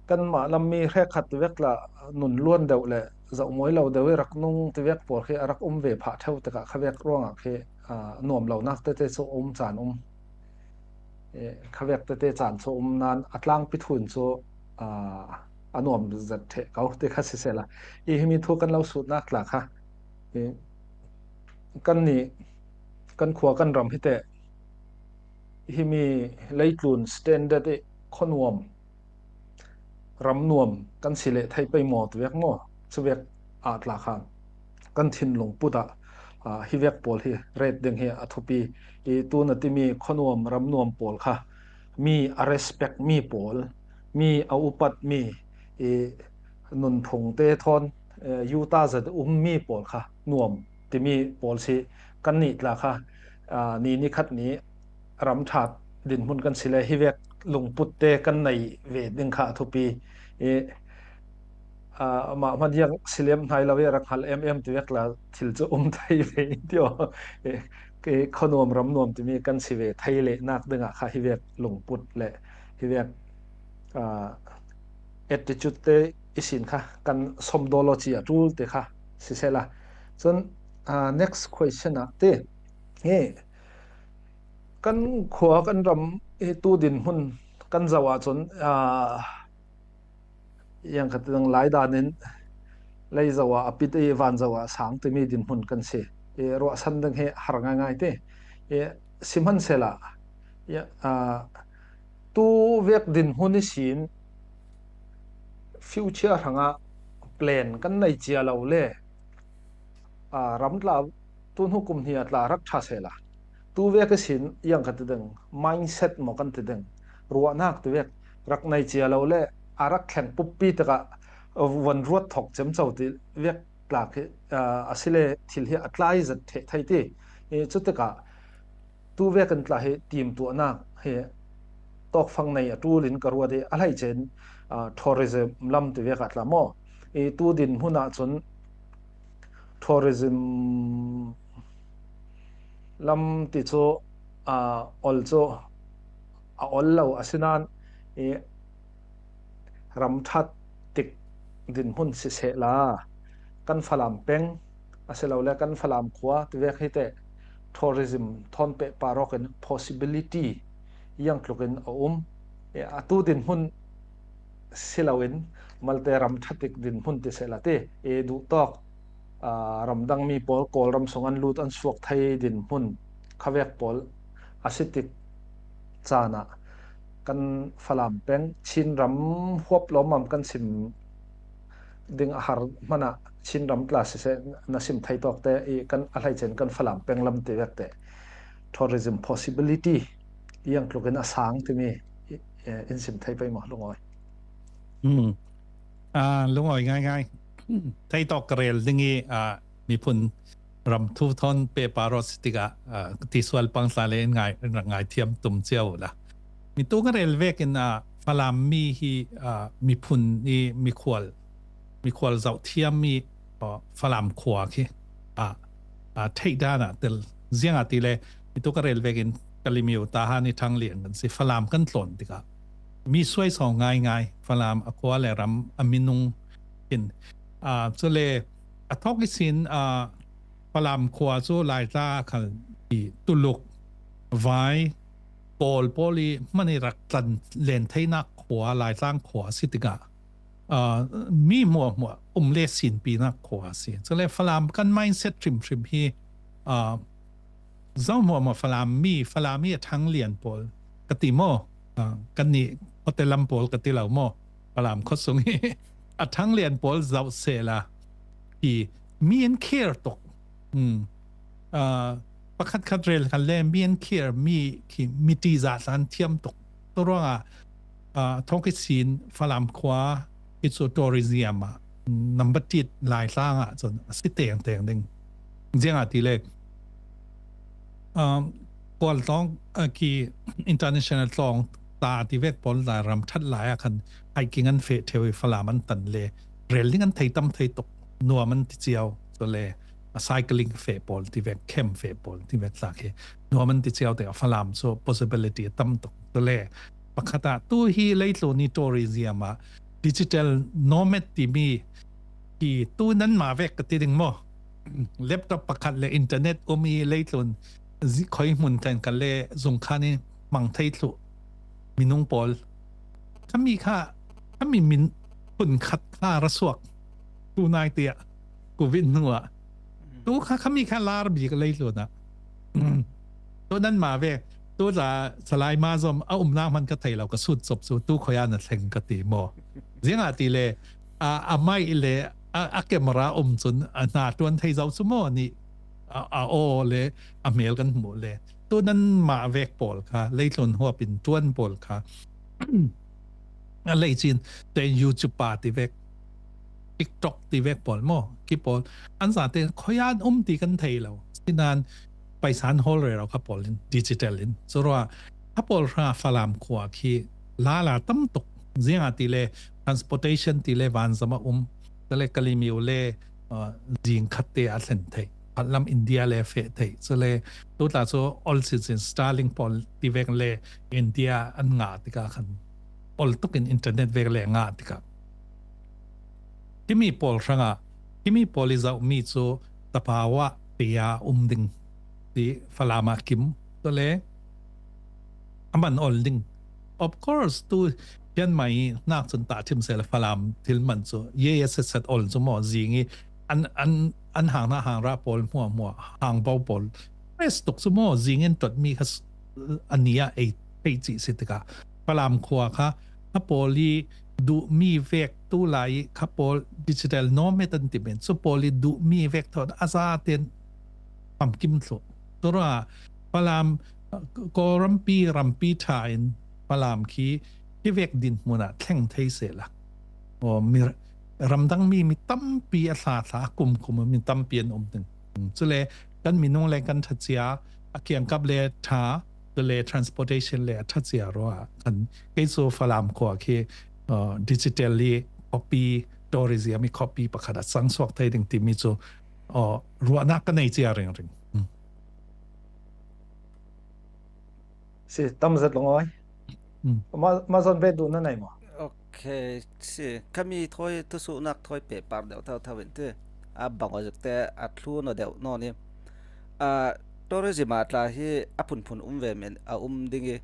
kanmah lam mi hrekkhat vek tla nun luan deuh le zohmawi lo deuh i rak nung ti vek pawl khi a rak um ve phah theu tikah kha vek ruangah khi, ah, nuam lonak tete cu a um caan um. Eh, kha vek tete caan cu a um nan a tlangpi thun cu, ah, a nuam zet theh ko ti kha sisehla. I himi thu kan lo sutnak tla kha, eh, kannih, kan khua kan ram hi teh himi leitlun standard i khuanuam ramnuam kan si leh thei pei maw ti vek maw? Cu vek ah tla kha kan thinlung put ah, ah, hi vek pawl hi ret ding hi a thupi. I tu na timi khuanuam ramnuam pawl kha mi a respect mi pawl, mi a upat mi, i nunphung te thawn, eh, Utah zat um mi pawl kha nuam timi pawl si kan nih tla kha, ah, ni nikhat ni ram ṭhat dinhmun kan si le hi vek lungput te kan nei ve ding kha a thupi. I, ah, amah hmanh ziang si lem hnai lo i a rak hngal em em ti vek la thil cu um thei ve ti aw. I, i khuanuam ramnuam timi kan si ve thei lehnak dingah kha hi vek lungput le hi vek, ah, attitude te i sin kha kan somdawlaw ci a ṭul te kha sisehla. Cun, ah, next question ah ti hi kan khua kan ram i tu dinhmun kan zoh ahcun, ah, iang khat dang lai dan in lei zoh ah a pit i van zoh ah a sang timi dinhmun kan si. I ruahsan ding hi har ngaingai ti. I sihmanhsehla, i, ah, tu vek dinhmun ihsin future hrangah plan kan nei cia lo le, aa, ram tla tu hnu kum hnih a tla rak ṭha sehla tu vek ihsin iang kha ti ding, mindset maw kan ti ding, ruahnak ti vek rak nei cia lo le a rak thleng puppi tikah van ruat thawk ciamco ti vek tla khi, aa, a si le thil hi a tlai zat theh thei ti. I cutikah tu vek in tla hi timtuahnak hi tawkfang nei a ṭul in ka ruat i a hleice in, aa, tourism lam ti vek ah tla maw? I tu dinhmun ah cun tourism lam ti cu, aa, ol cu a ol lo a si nain i ram ṭhat tik dinhmun sisehla kan Falam peng a si lo le kan Falam khua ti vek hi teh tourism thawn pehpar awk in possibility iang tluk in a um. I, a tu dinhmun si lo in malte ram ṭha tik dinhmun ti sehla ti i duhtawk, aa, ramdang mi pawl Kawlram sung an lut an suak thei dinhmun kha vek pawl a si tik caan ah kan Falam peng Chin ram huap lawmmam kan sim ding a har hmanh ah Chin ram tla siseh na sim thei tawk te i kan a hleice in kan Falam peng lam ti vek te tourism possibility iang tluk in a sang timi i, eh, in sim thei pei maw, Lungawi? Hmm. Ah, Lungawi ngaingai. Thei tawk ka rel ding i, ah, miphun ram thu thawn pehpar awk si tikah, ah, tisual pang tla le in ngai, in rak ngaithiam tum cio la. Mi tu ka rel vekin, ah, Falam mi hi, ah, miphun i mikhual, mikhual zoh thiam mi, ah, Falam khua khi, ah, ah, theih dan ah tel ziang ah ti le mi tu ka rel vekin Kalimiu Tahan i Thanglian kan si, Falam kan tlawn tikah mi suai saw ngaingai, Falam a khua le ram a minung in, aa, cule a thawk ihsin, aa, Falam khua cu Laitlang a khal i Tuluk, Vai, Kawl pawl i hman i rak tlan len theinak khua, Laitlang khua a si tikah, aa, mi hmuahhmuah um le sinpinak khua a si. Cule Falam kan mindset hrimhrim hi, aa, zo hmuahhmuah Falam mi, Falam mi a Thanglian pawl ka ti maw? Aa, kannih khuate lam pawl ka ti lo maw? Falam khuasung hi a Thanglian pawl zoh sehla hi mi an care tuk. Hmm. Aa, pakhat khat rel khan le mi an care, mi khi mi ṭihzah tla an thiam tuk. Tua ruangah, aa, thawk ihsin Falam khua hi cu tourism ah number tit Laitlang ah cun a si tengteng ding. Ziangahtile, aa, Kawl tlawng, aa, khi international tlawng ta ti vek pawl lai ram ṭhat lai ah khan hiking an feh ṭheu i Falam an tan le rel ding an thei tam thei tuk, nuam an ti cio, cule a cycling feh pawl ti vek, camp feh pawl ti vek tla khi nuam an ti cio tikah Falam cu possibility a tam tuk. Cule pakhat ah tu hi leitlun i tourism ah digital nomad timi hi tu nanmah vek ka ti ding maw? Laptop pakhat le internet um i leitlun zi-, khoi hmun kan kan le zung khan i hmang thei thluh minung pawl. Khami kha, khami min phun khat kha ra suak. Tu nai tiah, Covid hnuah. Tu kha khami kha lar bik leitlun ah. Tu nanmah ve, tu tla Salai Ma zom a umnak hman ka thei lo, ka sut cop cu, tu khoi ah na thleng ka ti maw? Ziangahtile, a, a mic le a, a camera um cun a hna ṭuan thei zo cu maw nih? A, a aw le a hmel kan hmuh le. Tu nanmah vek pawl kha, leitlun huap in ṭuan pawl kha, a leicin, te YouTube pa ti vek, TikTok ti vek pawl maw? Khi pawl, an zate khoi ah an um ti kan thei lo. Sinan, paisa an hawl rero kha pawl in, digital in. Curuah, kha pawl hra Falam khua khi lala tam tuk. Ziangahtile, transportation ti le vanzam a um. Cule Kalimiu le, aa, zing khat te a thlen theih. Khatlam India le feh theih. Cule tu tla cu ol sinsin Starlink pawl ti vek le India an ngah tikah khan ol tukin internet vek le ngah tikah, khimi pawl hrangah, khimi pawl i zohmi cu tapaw ah te ah um ding ti Falam ah kim. Cule a man ol ding. Of course, tu Myanmar i nak cun tahṭhim seh le Falam thil man cu ye ye set set ol cu maw, zing i an, an, an hang hna hang rah pawl hmuahhmuah, hang bo pawl rest tuk cu maw, zing in tuatmi kha s-, a ni ah ei theih cih si tikah Falam khua kha, kha pawl i duhmi vek tu lai i kha pawl digital nomad an ti men, cu pawl i duhmi vek thawn a zaten famkim thluh. Curuangah Falam, Kawl rampi, rampi ṭha in Falam khi hi vek dinhmun ah thleng thei sehla. Aw, mi, ramdang mi, mi tampi a thla thla, a kum kum mi tampi an um ding. Cule kan minung le kan ṭha cia, a kiangkap le ṭha, cule transportation le a ṭha cia ruah khan kei cu Falam khua khi, uh, digital i copy, tourism i copy pakhat a cang suak thei ding timi cu, uh, ruahnak ka nei cia ringring. Hmm. Si, tam zet lo ngoi. Hmm. Ma, ma zon ve duh na nei maw? Ok, si. Khami thawi, thusuhnak thawi pehpar deuh thotho in ti. A bang aw zikte a thlu naw deuh naw ni. A, tourism a tla hi a phunphun um ve men a um ding i,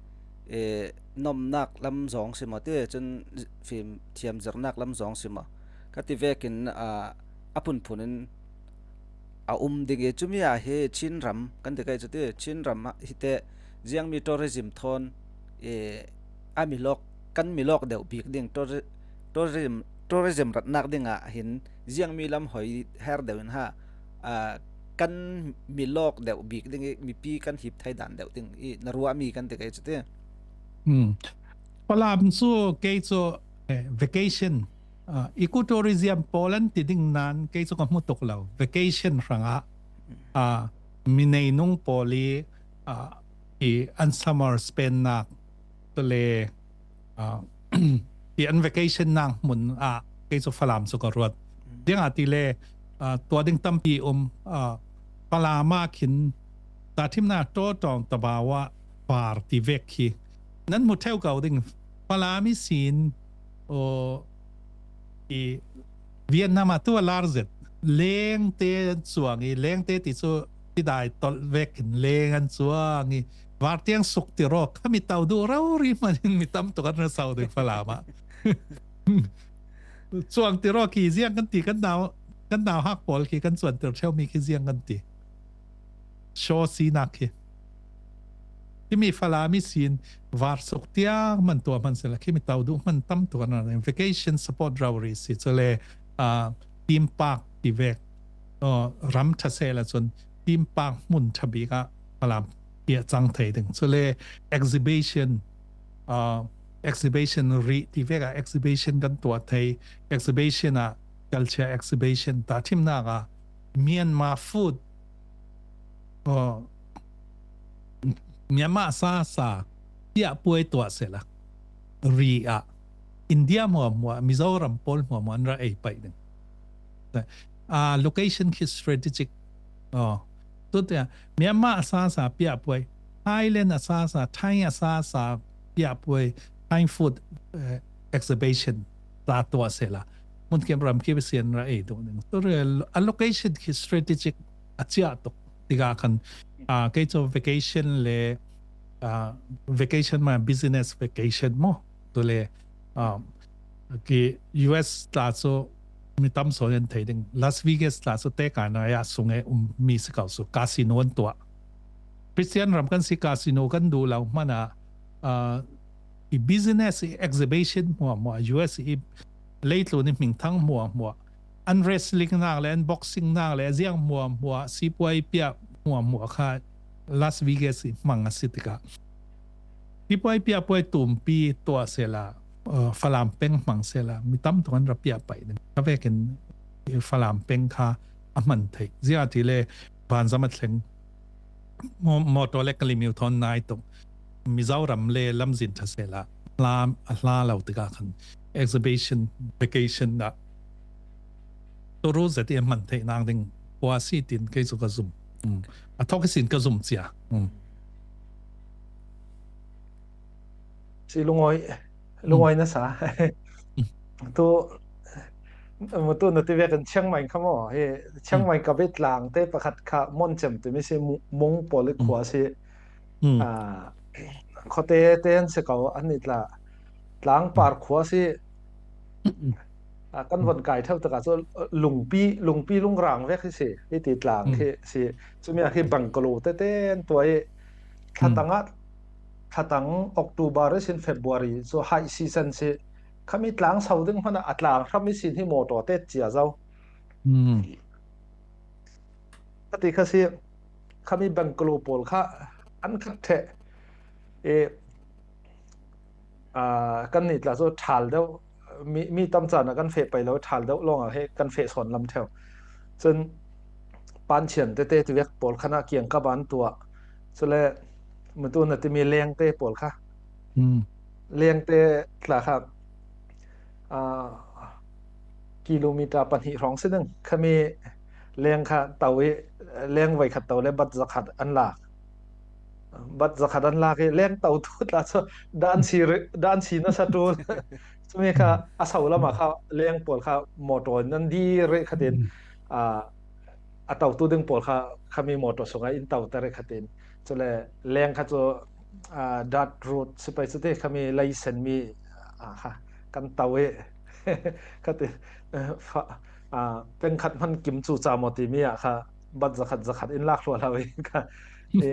e, nomnak lam zong si maw ti, cun fim thiam zirnak lam zong si maw? Ka ti vekin, a, a phunphun in a um ding i, cumi ah hi Chin ram kan ti kai cu ti, Chin ram ah hi te ziangmi tourism thawn, e, a mi lawk, kan mi lawk deuh bik ding, touri-, tourism, tourism ratnak ding ah hin ziangmi lam hoi her deuh in ha, a, kan mi lawk deuh bik ding i, mipi kan hip thei dan deuh ding i, na ruahmi kan ti kai cu ti. Hmm. Falam cu kei cu, eh, vacation, ah, ecotourism pawl an ti ding nan kei cu ka hmu tuk lo. Vacation hrangah, ah, mi neinung pawl i, ah, i an summer spendnak, cule, ah, i an vacation nak hmun ah kei cu Falam cu ka ruat. Ziangahtile, ah, tua ding tampi um, ah, Falam ah khin tahṭhimnak tawtawng tabaw ah par ti vek hi. Nan mu theu kau ding, Falam i sin, o, i Vietnam a tua lar zet. Leng te an chuang i, leng te ti chu ti dai tol vek in leng an chuang i. Var tiang suk ti ro, kami tau du rau ri manin mi tam tuk an ra sau ding Falam a. Chuang ti ro ki ziang kan ti kan nau, kan nau hak pol ki kan chuan ti ro theu mi ki ziang kan ti. Shaw si nak hi. Kimi Falam i sin var suk tiang man tua man sela, kimi tau du man tam tua na. Vacation support rau ri si, chule, ah, theme park ti vek. Oh, ram tha sela chun theme park mun tha bik a Falam pia chang thei ding. Chule exhibition, ah, exhibition ri ti vek a exhibition kan tua thei, exhibition a culture exhibition ta thim nak a Myanmar food, oh, Myanmar sa sa pia puai tua sela ri a India mua mua, Mizoram pol mua mua an ra ei pai ding. Ah, location ki strategic. Oh. Tu te Myanmar a sa sa pia puai, Thailand a sa sa, Thai a sa sa pia puai, Thai food, eh, exhibition ta tua sela. Mun kem ram ki sian ra ei tu ding. Tu re a location ki strategic a chia tuk. Tiga kan, ah, kei chu vacation le, ah, vacation ma business vacation mo. Tu le, ah, ki U S ta chu mi tam so nen thei ding. Las Vegas ta chu te ka na ya sung e um mi si kau su casino an tua. Christian ram kan si casino kan du lau mana, ah, i business i exhibition mua mua U S i leitlun i hming thang mua mua. An wrestling nak le, an boxing nak le, ziang mua mua, sipuai pia mua mua kha Las Vegas i hmang a si tika. Sipuai pia puai tumpi tua sela, uh, Falam peng hmang sela, mi tam tuan ra pia pai ding. Ka vekin, eh, Falam peng kha a hman thei. Zia ti le, van zam a thleng, mo-, motor le ka limiu thon nai tuk. Mizoram le lamzin tha sela, hla, a hla lau tika khan exhibition, vacation na. Turu zet i man thei nang ding, kua si tin kei su ka zum. Mm. A thok sin ka zum chia. Mm. Si lungoi, lungoi na sa. Tu, mu tu na ti vek in Chiang Mai kha mo. He, Chiang Mai ka bit lang te pakhat kha Mon Chem ti mi si mu-, mung poli khua si. Mm. Ah, khote te an se kau an ni tla. Tlang par khua si. Ah, kan von kai thau taka chu lungpi, lungpi lungrang vek hi si. Hi ti tlang hi si. Chumi a hi bungalow te te an tuai. Thlatang a, thlatang October i sin February chu high season si. Khami tlang sau ding hmana a tlang hram i sin hi motor te chia zau. Mm. Ka ti kha si, khami bungalow pol kha an khat the. E, a, kan ni tla chu thal deuh, mi, mi tam chana kan feh pai lo, thal deuh long a he kan feh son lam theu. Chun pan chian te te ti vek pol khana kiang ka ban tua. Chule mutu na ti mi leng te pol kha. Mm. Leng te tla kha, a, kilometer pahnih rong si ding. Khami leng kha tau i, leng vai khat tau le bat za khat an lak. Bat za khat an lak i, leng tau tu tla chu dan si re, dan si na sa tu. Chumi kha a sau lama kha leng pol kha motor nan di re khatin, a, a tau tu ding pol kha khami motor sunga in tau ta re khatin. Chule leng kha chu, a, dirt road si pai chu te khami license mi, a, kha kan tau e. Kha ti, eh, fa, a, peng khat hman kim chu cha mo ti mi a kha bat za khat za khat in lak hlua lau e kha. E,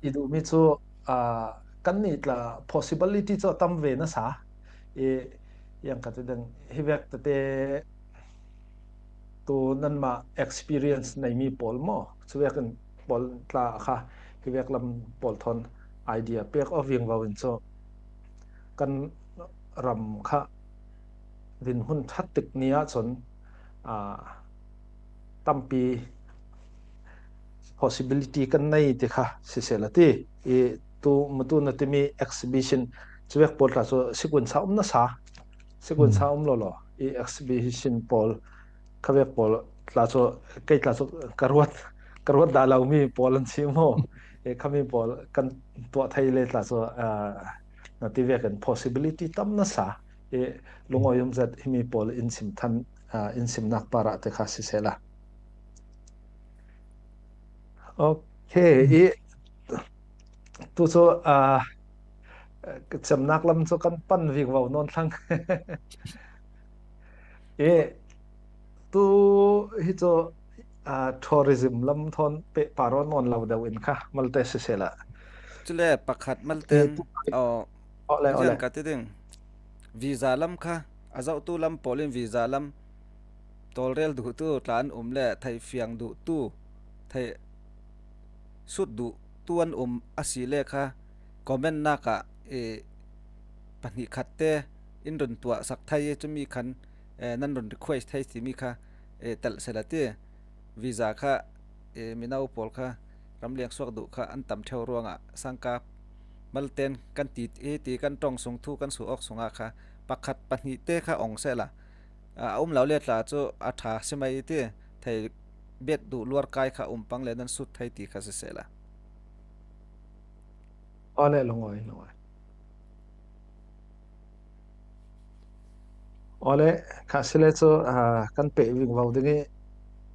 i du mi chu, a, kan ni tla possibility chu a tam ve na sa. E, yang ka ti dang hi vek ta te tu nanma experience nei mi pol mo. Chu vek in pol tla kha, hi vek lam pol thon idea pek o viang vau in chu kan ram kha din hun that tik ni a chun, a, tampi possibility kan nei ti kha si se la ti. I tu mutu na ti mi exhibition chu vek pol tla chu sikun sa um na sa. Sikun sa um lo lo. I exhibition pol kha vek pol tla chu, kei tla chu ka ruat, ka ruat da lo mi pol an si mo. E, khami pawl kan tuah thei le tla chu, a, na ti vekin possibility tam nasa. E, lungawi um zet himi pawl in sim than, a, in simnak parah te kha sisela. Okay, i tu chu, a, chemnak lam chu kan pan vik vau nawn thlang. E, tu hi chu, a, tourism lam thawn pehpar aw nawn lo deuh in kha malte sisela. Chule pakhat malte, e, tu, aw, ole, ole. Ka ti ding. Visa lam kha, a zohtu lam pawl in visa lam tawlrel duhtu tla an um le thei fiang duhtu, thei sut duhtu an um a si le kha comment nak ah, e, pahnih khat te in run tuah sak thei, chumi khan, e, nan run request thei timi kha, e, telh sela ti. Visa kha, e, mino pawl kha ramleng suak duh kha an tam theu ruangah sangka malten kan ti, e, ti kan tong sung thu kan su awk sungah kha pakhat pahnih te kha ong sela. A, a um lo le tla chu a tha si mai ti, thei bet duh luar kai kha um pang le nan sut thei ti kha sisela. Ole, lungawi, lungawi. Ole, kha sile chu, a, kan peh ving vau ding i,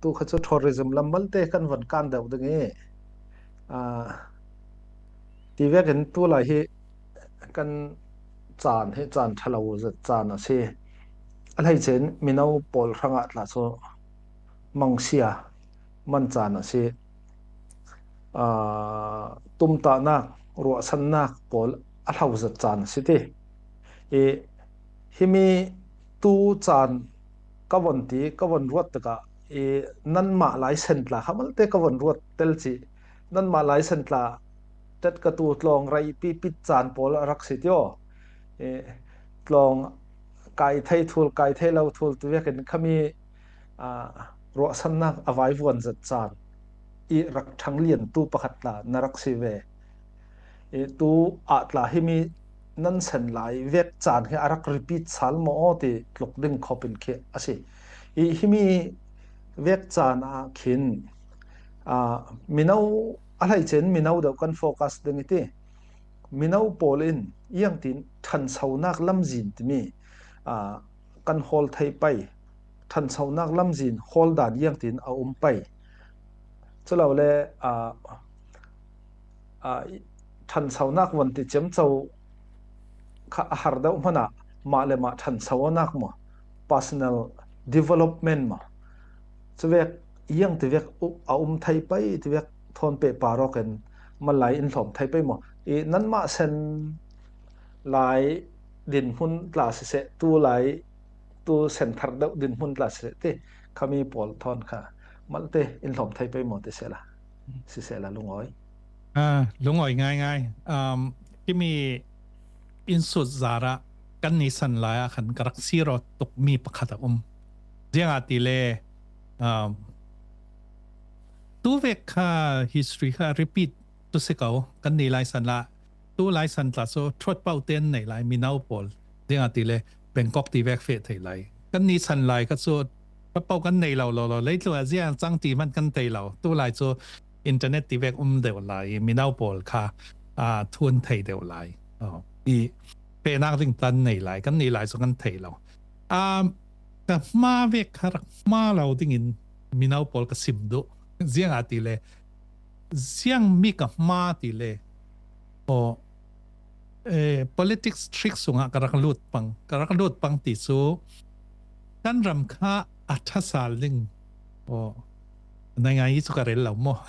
tu kha chu tourism lam malte kan von kan deuh ding i, a, ti vekin tu lai hi kan chan hi chan tha lo zet chan a si. A lei chen mino pawl hrangah tla chu mangsia man chan a si. A, tumtahnak, ruahsannak pawl a hlo zet chan a si ti. I, himi tu chan ka von ti, ka von ruat takah, i, nanmah lai sen tla kha malte ka von ruat tel ci. Nanmah lai sen tla tet ka tu tlawng rei pi pit chan pawl a rak si ti aw. I, tlawng kai thei thul, kai thei lo thul tu vekin khami, a, ruahsannak a vaivuan zet chan i rak thang lian tu pakhat tla na rak si ve. I, tu ah tla himi nan sen lai vek chan hi a rak repeat sal maw aw ti tluk ding khop in khi a si. I, himi vek chan ah khin, a, mino a lei chen mino deuh kan focus ding i ti. Mino pawl in iang tin thansonak lamzin timi, a, kan hawl thei pai, thansonak lamzin hawl dan iang tin a um pai. Chulole, a, a, thansonak von ti ciamco kha a har deuh hmana mah le mah thansonak maw, personal development maw, chuvek iang ti vek u-, a um thei pai ti vek thawn pehpar awk in malai in hlawm thei pai maw. I, nanmah sen lai dinhmun tla siseh, tu lai, tu sen thar deuh dinhmun tla siseh ti, khami pawl thawn kha malte in hlawm thei pai maw ti sela, sisela lungawi. A, lungawi ngaingai. Um, himi in sut zarah kan ni san lai ah khan ka rak sir aw tuk mi pakhat a um. Ziang a ti le, um, tu vek kha history kha repeat tu si ko, kan ni lai san la, tu lai san tla so thuat pau ten nei lai mino pawl. Ziang a ti le Bangkok ti vek feh thei lai. Kan ni san lai kha so thuat pau kan nei lo lo lo. Lei tlu a ziang cang ti man kan thei lo. Tu lai so internet ti vek um deuh lai. Mino pawl kha, a, thun thei deuh lai. Aw, i pehnak ding tla nei lai. Kan ni lai so kan thei lo. A, ka hma vek kha rak hma lo dingin mino pawl ka sim duh. Ziang a ti le, ziang mi ka hma ti le, aw, eh, politics trick sungah ka rak lut pang, ka rak lut pang ti cu kan ram kha a ṭha sal ding, aw, naingai cu ka rel lo maw?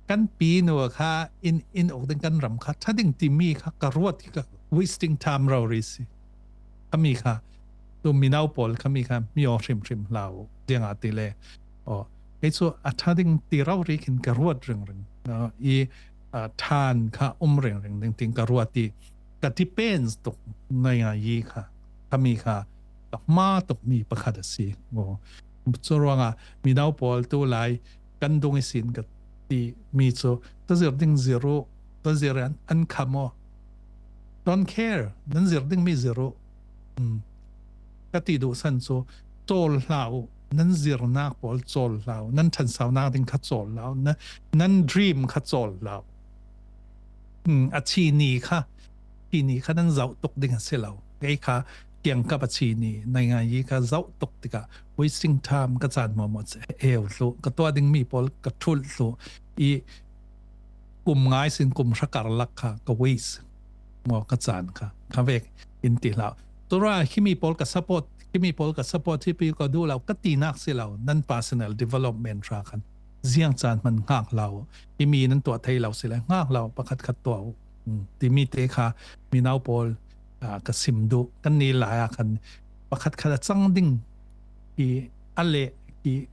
Kan pi nu kha in, in uk ding kan ram kha ṭha ding timi kha ka ruat hi ka wasting time rori si. Khami kha, tu mino pawl khami kha mi aw hrimhrim hlau, ziang a ti le, aw, kei cu a ṭha ding ti rori khin ka ruat ringring. Aw, i, a, ṭhan kha um ringring ding ting ka ruat i ka depends tuk ngai ngai i kha, khami kha ka hma tuk mi pakhat a si. Aw, cu ruangah mino pawl tu lai kan dung i sin ka ti mi cu, ka zir ding zir u, ka zir an, an kham aw. Don't care, nan zir ding mi zir u. Um, ka ti duh san cu, cawl hlah u, nan zirnak pawl cawl hlau, nan ṭhansaunak ding kha cawl hlau, nan, nan dream kha cawl hlau. Hmm, a chini kha, chini kha nan zoh tuk ding a si lo. Kei kha kiangkap a chini, naingai kha zoh tuk tikah wasting time, ka caan maw maw eu hlu, ka tuah ding mi pawl ka ṭhulh hlu i kum ngai sin kum hra karlak kha ka waste maw ka caan kha, kha vek in ti hlau. Tura himi pawl ka support, himi pawl ka support hi pi ka duh lo, ka tinak si lo, nan personal development hra khan ziang caan hman ngak lo, himi nan tuah thei lo si le ngak lo, pakhat khat tuah uh. Hmm, timi te kha minau pawl, ah, ka sim duh, kan ni lai ah khan pakhat khat a cang ding hi a leh hi,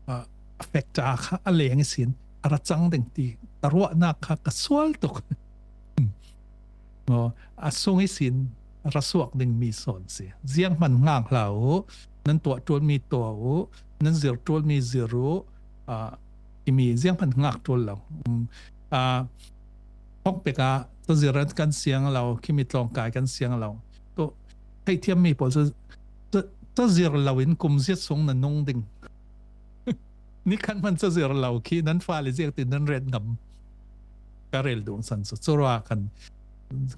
ah, a factor kha a leng sin a ra cang ding ti ka ruahnak kha ka sual tuk. Maw, a sung ihsin ra suak ding mi sawn si. Ziang hman ngak hlau uh, nan tuah ṭul mi tuah uh, nan zir ṭul mi zir uh, ah, himi ziang hman ngak ṭul lo. Um, ah, thawk pek ah cazir kan siang lo, khimi tlawngkai kan siang lo. Tua, theithiam mi pawl cu, ca-, cazir lo in kum ziat sung na nung ding. Ni khat hman cazir lo khi nan fale ziak tin nan ret ngam. Ka rel duh san cu, cu ruah khan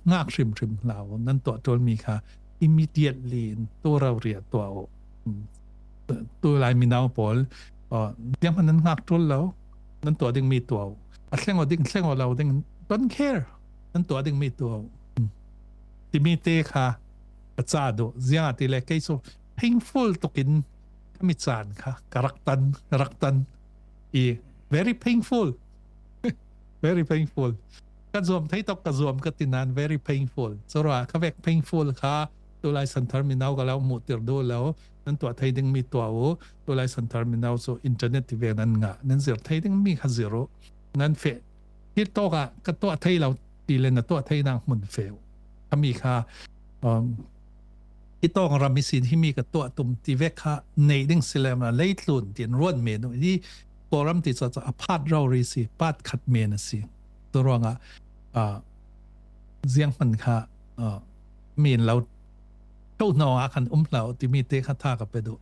ngak hrimhrim hlau, nan tuah ṭul mi kha immediately in tu rori ah tuah uh. Tu lai minau pawl, uh, ziang hman nan ngak ṭul lo, nan tuah ding mi tuah uh. A thleng aw ding, thleng aw lo ding, don't care. Nan tuah ding mi tuah uh. Timi te kha ka ca duh. Ziang a ti le kei cu painful tukin ka mi caan kha ka rak tan, ka rak tan i very painful. Very painful. Ka zuam thei tawk ka zuam ka ti nan very painful. Cu ruah kha vek painful kha tu lai santhar minau ka lo hmuhtir duh lo. Nan tuah thei ding mi tuah uh. Tu lai santhar minau cu internet ti vek nan ngah. Nan zir thei ding mi kha zir uh. Nan feh. Hi tawk ah ka tuah thei lo ti le na tuah thei nak hmun feh uh. Khami kha, um, hi tawng ram ihsin himi ka tuah tum ti vek kha neih ding si le ma leitlun tin ruat men uh. Hi Kawlram ti caah a phat rori si, phat khat men a si. Tua ruangah, ah, ziang hman kha, ah, men lo ṭoh hnawng ah khan um hlau timi te kha tha ka pe duh.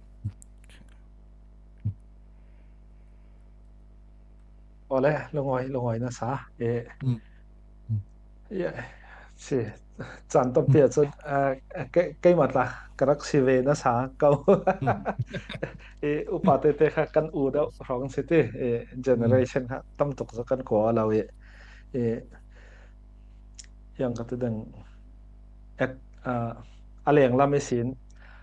Awle, lungawi, lungawi na sa. E, Mm. Mm. Ya, si, caan tampi ah cun, ah, ke-, keimah tla ka rak si ve na sa ko. Mm. E, upa tete kha kan u deuh hrawng si ti, e, generation kha tam tuk cu kan kua lo i, e, yang ka ti ding, et, ah, a lenglam ihsin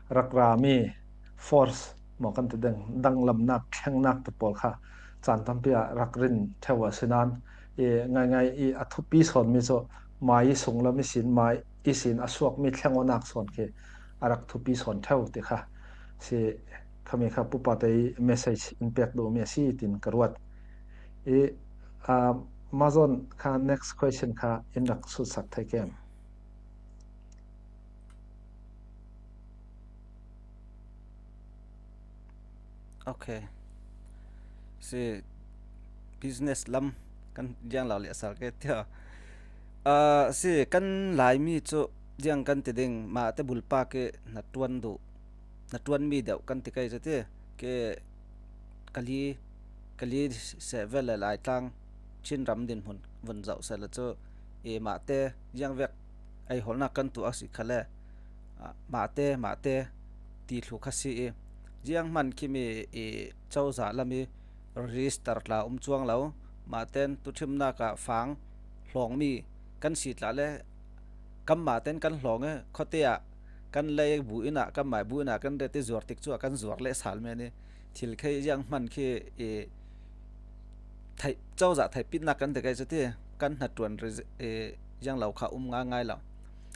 rak rami force maw kan ti ding, danglamnak, thlengnak te pawl kha caan tampi ah rak rin ṭheu a si nan, i ngaingai i a thupi sawnmi cu mai i sunglam ihsin, mai ihsin a suakmi thleng awknak sawn khi a rak thupi sawn ṭheu ti kha si. Khami kha pupa te i message in pek duhmi a si tin ka ruat. I, ah, Mazon kha next question kha in rak sutsak thei kem? Ok. Si business lam kan ziang lo le sal ke tia. Ah, si kan Laimi cu ziang kan ti ding, mah te bulpa ke na tuan duh, na tuan mi deuh kan ti kai cu ti. Ke Kali, Kali sevel le Laitlang Chin ram dinhmun vun zoh seh le cu, i mah te ziang vek ei holhnak kan tuah a si kha le, ah, mah te, mah te ti thlu kha si i, ziang hman khimi i cozah lam i register tla um cuang lo, mah ten tuṭhimnak ah fang hlawngmi kan si tla le, kanmah ten kan hlawng i, khuate ah kan lei bu inn ah, kanmah bu inn ah kan ret i zuar tik cu a kan zuar leh sal men i, thil khi ziang hman khi i theih, cozah theihpitnak kan ti kai cu ti, kan hnaṭuan ri-, i ziang lo kha um ngaingai lo.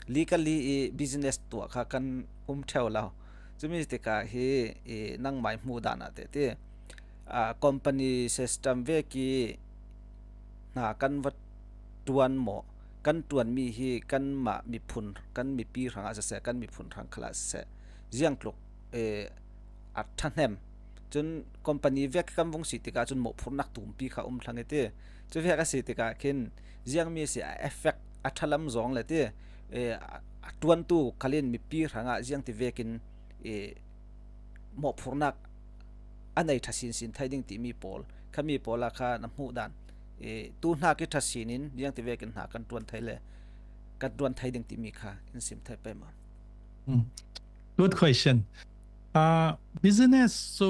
Legally i business tuah kha kan um ṭheu lo. Cumi tikah hi i nangmai hmuh dan ah teh ti, ah, company system vek i hna kan va ṭuan maw? Kan ṭuanmi hi kanmah miphun, kan mipi hrangah siseh, kan miphun hrang khalah siseh, ziang tluk, eh, a ṭhahnem. Cun company vek kan vung si tikah cun mawhphurhnak tumpi kha um thlang i ti. Cu vek a si tikah khin ziangmi si a effect a ṭhalam zong le ti, eh, a, a ṭuantu khal in mipi hrangah ziangti vekin, eh, mawhphurhnak a nei ṭha sinsin thei ding timi pawl, khami pawla kha na hmuh dan, e, tu hna ki ṭha sinin ziangti vekin hna kan ṭuan thei le kan ṭuan thei ding timi kha in sim thei pei maw? Mm. Good question. Uh, business, so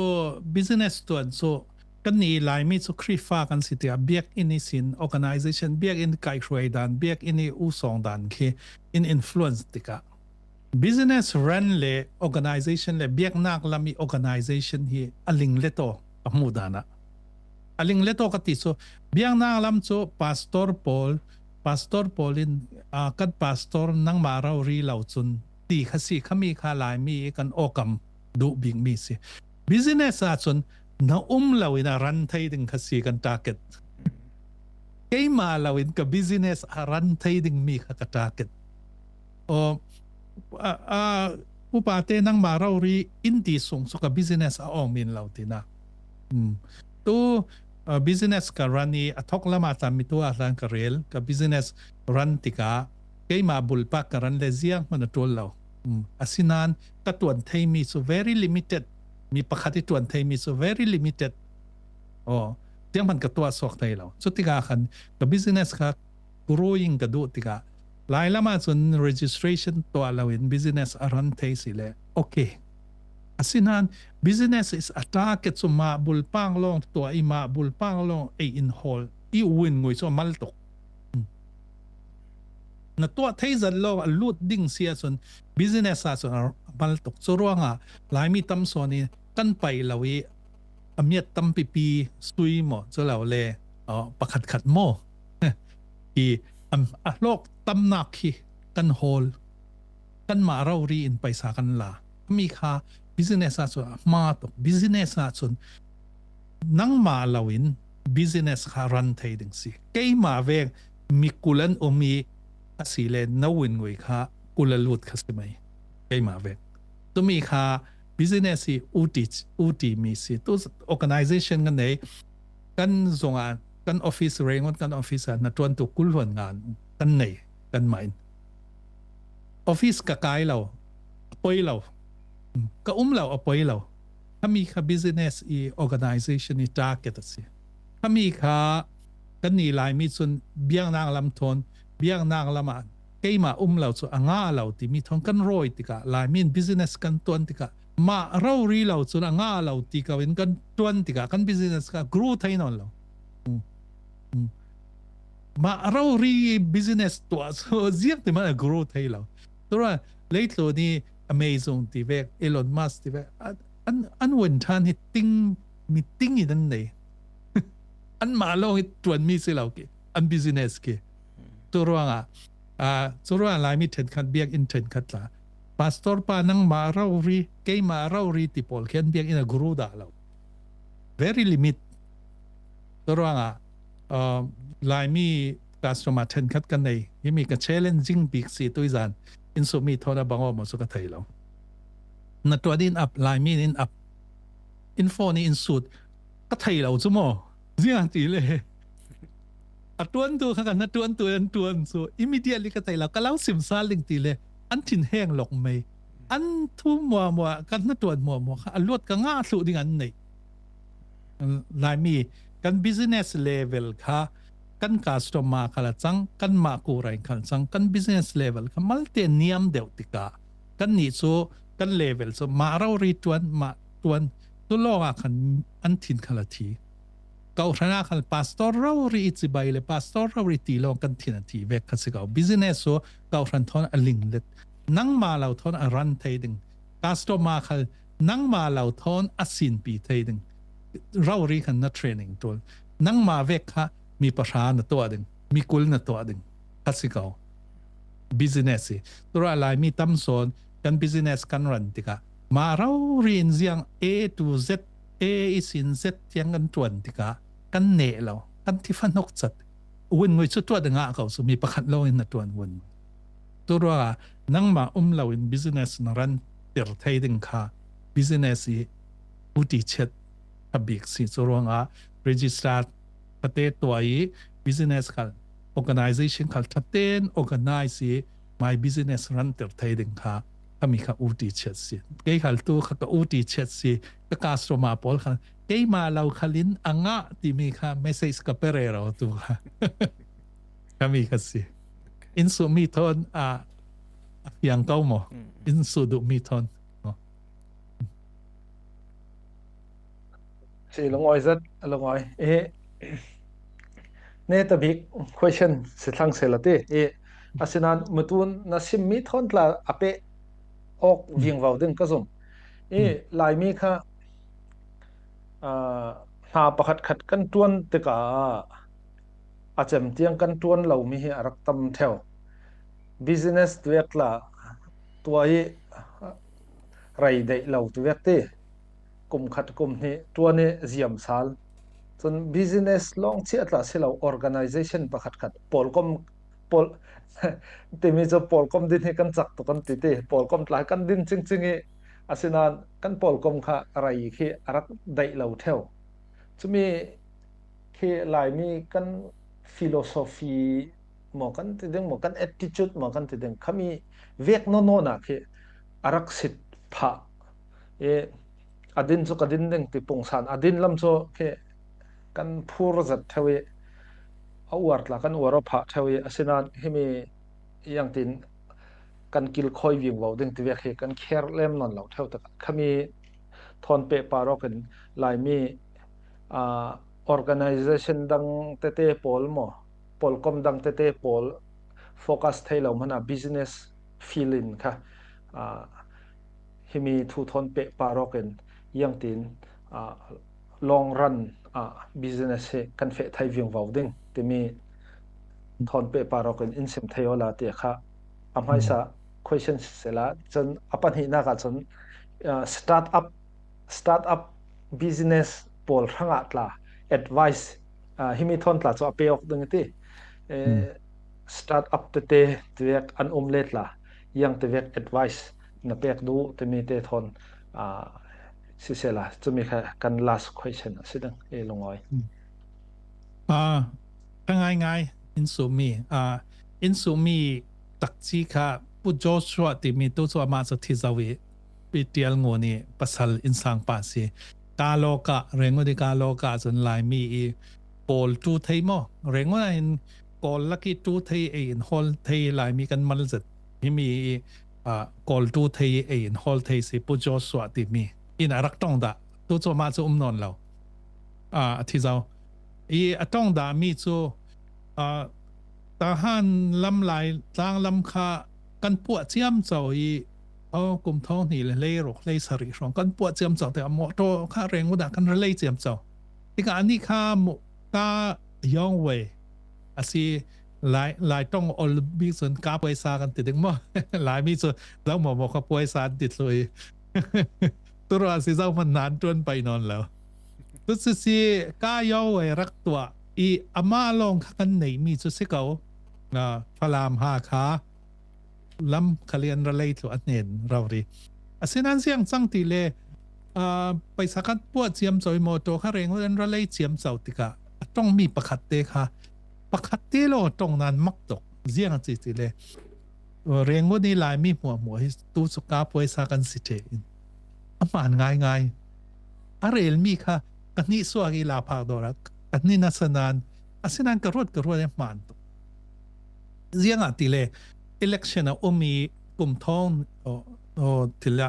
business tuan, so kan ni Laimi cu Khrihfa kan si tiah biakinn ihsin, organization, biakinn kaihhruai dan, biakinn i usawng dan khi in influence tikah business run le organization le biaknak lam i organization hi a ling le taw a hmuh dan ah a ling le taw ka ti cu biaknak lam cu pastor pawl, pastor pawl in, ah, kan pastor nangmah rori lo cun ti kha si, khami kha Laimi i kan awkam duh bikmi si. Business ah cun na um lo in a ran thei ding kha si kan target. Keimah lo in ka business a ran thei ding mi kha ka target. Aw, a, a, upate nangmah rori in ti sung cu ka business a awng min lo tina. Hmm. Tu, a, business ka ran i a thawk lamah tami tu ah hlan ka rel, ka business ran tikah keimah bulpak ka ran le ziang hmanh a ṭul lo. Hmm. Asinain ka ṭuan theimi cu very limited. Mi pakhat i ṭuan theimi cu very limited. Aw, ziang hmanh ka tuah suak thei lo. Cutikah khan ka business kha growing ka duh tikah, lai lamah cun registration tuah loin business a ran thei si le, okay. Asinain business is a target cu mah bulpak lawng tuah i mah bulpak lawng ei in hawl i win ngui cu a mal tuk. Hmm. Na tuah thei zat lawng a lut ding si ahcun business ahcun a mal tuk. Cu ruangah Laimi tam sawn i kan paih lo i a miat tampipi sui maw, cu lo le, aw, pakhat khat maw? Hi, am, a hlawk tamnak hi kan hawl, kanmah rori in paisa kan la. Khami kha business ahcun a hma tuk. Business ahcun nangmah lo in business kha ran thei ding si. Keimah vek mi kul an um i a si le na win ngui kha kul a lut kha si mai. Keimah vek. Tumi kha business i uti, uti mi si. Tu organization kan nei, kan zongah, kan office, Rangoon kan office ah na ṭuantu kul hluan ngan kan nei, kanmah in. Office ka kai lo, a poi lo. Ka um lo, a poi lo. Khami kha business i organization i target a si. Khami kha kan ni Laimi cun biaknak lam thawn, biaknak lamah keimah um lo cu a ngah lo timi thawn kan rawi tikah, Laimi in business kan ṭuan tikah, mah rori lo cun a ngah lo ti ko in kan ṭuan tikah, kan business kha grow thei nawn lo. Hmm. Hmm. Mah rori business tuah cu ziangti hmanh a grow thei lo. Tura leitlun i Amazon ti vek, Elon Musk ti vek, an, an, an win ṭhan hi ting, mi ting in an nei. Anmah lawng i ṭuanmi si lo ki, an business ki. Cu ruangah, aa, cu ruangah Laimi ṭhenkhat, biakinn ṭhenkhat tla, pastor pa nangmah rori, keimah rori ti pawl khi an biakinn a grow dah lo. Very limit. Cu ruangah, aa, Laimi customer ṭhenkhat ka nei, himi ka challenging bik si tuizan, in sumi thawn a bang awk maw cu ka thei lo. Na ṭuan in ap, Laimi in ap, in phone in sut, ka thei lo cu maw? Ziang ti le. A ṭuantu kha kan na ṭuantu an ṭuan cu immediately ka thei lo, ka lo sim sal ding ti le an thin heng lawk mei. An thu muamua, kan na ṭuan muamua kha a luat ka ngah thluh ding an nei. Laimi kan business level kha, kan customer khal a cang, kanmah kurai khal a cang, kan business level kha malte niam deuh tikah kannih cu kan level cu mah rori ṭuan, mah ṭuan, cu lawngah khan an thin khal a thi. Kawhhran ah khan pastor rori i cibai le pastor rori ti lawng kan thin a thi vek kha si ko. Business cu kawhhran thawn a linglet. Nangmah lo thawn a ran thei ding. Customer khal nangmah lo thawn a sinpi thei ding. Rori khan na training ṭul. Nangmah vek kha mi pahra na tuah ding, mi kul na tuah ding kha si ko. Business hi. Tura Laimi tam sawn kan business kan ran tikah mah rori in ziang A to Z, A ihsin Z tiang kan ṭuan tikah kan neh lo, kan thi fanok cat. Win ngui cu tuat a ngah ko cu mi pakhat lawng in na ṭuan win. Cu ruangah nangmah um loin business na ran tir thei ding kha business i uti chet a bik si. Cu ruangah register khate tuah i business khal, organization khal ṭhaten organize i my business ran tir thei ding kha khami kha uti chet si. Kei khal tu kha ka uti chet si, ka customer pawl khal keima lo khalin a ngah timi kha message ka pe rero tu kha. Kami kha si. Insu mi thawn a, a fiang kau maw. Insu duh mi thawn. Maw. Si lungawi zat, lungawi. E, ne ta bik question si thlang se la ti. E, asinan mutun na sim mi thawn tla a pe ok ving vau ding ka zum. E, lai mi kha, a, hna pakhat khat kan tuan tika a cem tiang kan tuan lo mi hi a rak tam theu. Business tuek la tua i rei deih lo tuek ti. Kum khat kum hnih tuan i ziam sal. Cun business lawng chiah tla si lo organization pakhat khat pawlkom pawl timi cu pawlkom din hi kan cak tuk kan ti ti. Pawlkom tla kan din cingcing i asinan kan pawlkom kha rei khi a rak deih lo theu. Cumi khi Laimi kan philosophy maw kan ti ding maw, kan attitude maw kan ti ding, khami vek nawnawnah khi a rak sit phah. E, a din cu ka din ding ti pungsan, a din lam cu khi kan phur zat theu i a uar tla kan uar aw phah theu i asinan himi iangtin kan kilkhawi vingvo ding ti vek hi kan kher lem nawn lo theu tak khami thawn pehpar awk in Laimi, aa, organization dang tete pawl maw, pawlkom dang tete pawl focus thei lo hmana business field in kha, aa, himi thu thawn pehpar awk in iangtin, aa, long run, aa, business hi kan feh thei vingvo ding timi thawn pehpar awk in in sim thei awla ti kha a hmaisa question sisela, cun a pahnihnak ah cun, aa, start up start up business pawl hrangah tla advice, aa, himi thawn tla cu a pe awk ding ti. E, start up tete tivek an um le tla iang tivek advice na pek duh timi te thawn, aa, sisela cumi kha kan last question a si ding e lungawi. Aa, ka ngaingai in sumi, aa, in sumi takci kha Pu Joshua timi tu cu amah cu thi zo i Pi Tial Ngun i pasal innsang pa si. Ka lawka, Rengun i ka lawka cun Laimi i pawl tu thei maw? Rengun ah hin kawl lak i tu thei ei in hawl thei Laimi kan mal zet. Himi i, aa, kawl tu thei ei in hawl thei si Pu Joshua timi. In a rak tong dah. Tu cu amah cu um nawn lo. Aa, a thi zo. I a tong dah mi cu, aa, Tahan lam lai tlang lam kha kan puah ciamco i, aw, kum thawng hnih le hlei ruk hlei sarih hrawng kan puah ciamco te a mawṭaw kha Rengun ah kan relei ciamco. Tikah anih kha mu-, ka yawng wei a si lai, lai tong ol bik cun ka puaisa kan ti ding maw? Laimi cu zo maw maw kha puaisa an ti thlu i. Turuah a si zo hmanh hna an ṭuan pei nawn lo. Cucu si ka yawng wei rak tuah i amah lawng kha kan neihmi cu si ko. Aa, Falam ha kha lam khali an ra lei thlu a hnen rori. Asinan ziang cang ti le, aa, paisa kan puah ciamco i mawṭaw kha Rengun an ra lei ciamco tikah a ṭongmi pakhat te kha pakhat te lawng a ṭong nan mak tuk. Ziang a ci ti le, Rengun i Laimi hmuahhmuah hi tu cu ka puaisa kan si ṭheh in a hmaan ngaingai. A relmi kha ka hnih suak i la phak dawr ah ka hnih nasa nan, asinan ka ruat ka ruat i a hmaan tuk. Ziangah ti le election a um i kum thawng, aw, aw, ti le,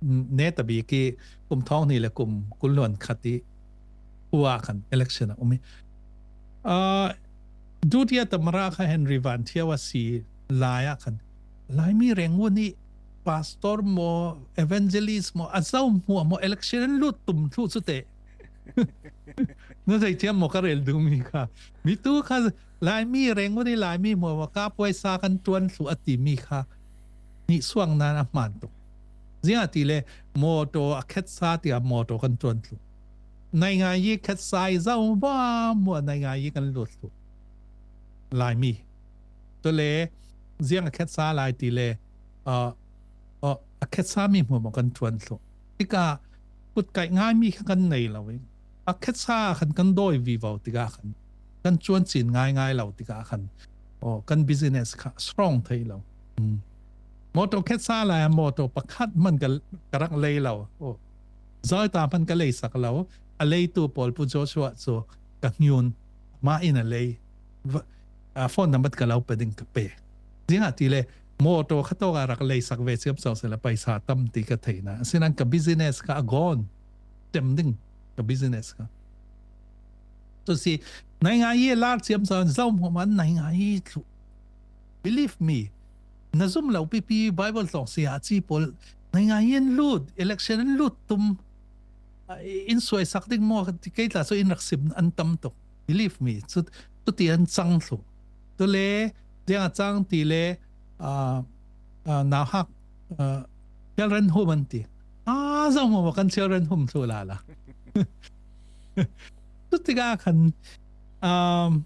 mm, ne ta bik i kum thawng hnih le kum kul hluan khat i khua khan election a um i, aa, Dudia tamara kha Henry Van Thiau a si lai ah khan Laimi Rengun i pastor maw, evangelist maw, a zo hmuah maw, election an lut tum thluh cu te. Na zei thiam maw ka rel duhmi kha. Mi tu kha Laimi Rengun i Laimi hmuah maw, ka puaisa kan ṭuan thluh a timi kha. Nih suang nan a hmaan tuk. Ziangah ti le mawṭaw a khetsa tiah mawṭaw kan ṭuan thluh. Naingai i khetsa i zo hmuahhmuah naingai i kan lut thluh. Laimi. Cule ziang a khetsa lai ti le, aa, aa, a khetsa mi hmuahhmuah kan ṭuan thluh. Tikah kutkaih ngaimi kha kan nei lo i a khetsa khan kan dawi vivo tikah khan kan cuancin ngaingai lo tikah khan, aw, kan business kha strong thei lo. Mm. Mawṭaw khetsa lai ah mawṭaw pakhat hman ka, ka rak lei lo. Aw, zawita hman ka leisak lo. a leitu pawl Pu Joshua cu ka hniun, mah in a lei. Va-, a, phone number ka lo pe ding ka pe. Ziangahtile motor kha tawk a rak leisak ve ciamco sila paisa tam ti ka theihna. Asinan ka business kha a gawn tem ding ka business kha. Tu si, naingai i lar ciamco an zo hmuahmah an naingai i thluh. Believe me, na zum lo pipi Bible tlawng si a ci pawl naingai i an lut, election an lut tum, a, in suaisak ding maw ti kei tla cu in rak sim an tam tuk. Believe me, cu, cuti an cang thluh. Tu le, ziang a cang ti le, a, a, nauhak, a, children home an ti. A, zo maw kan children home thluh lala. Cutikah khan, um,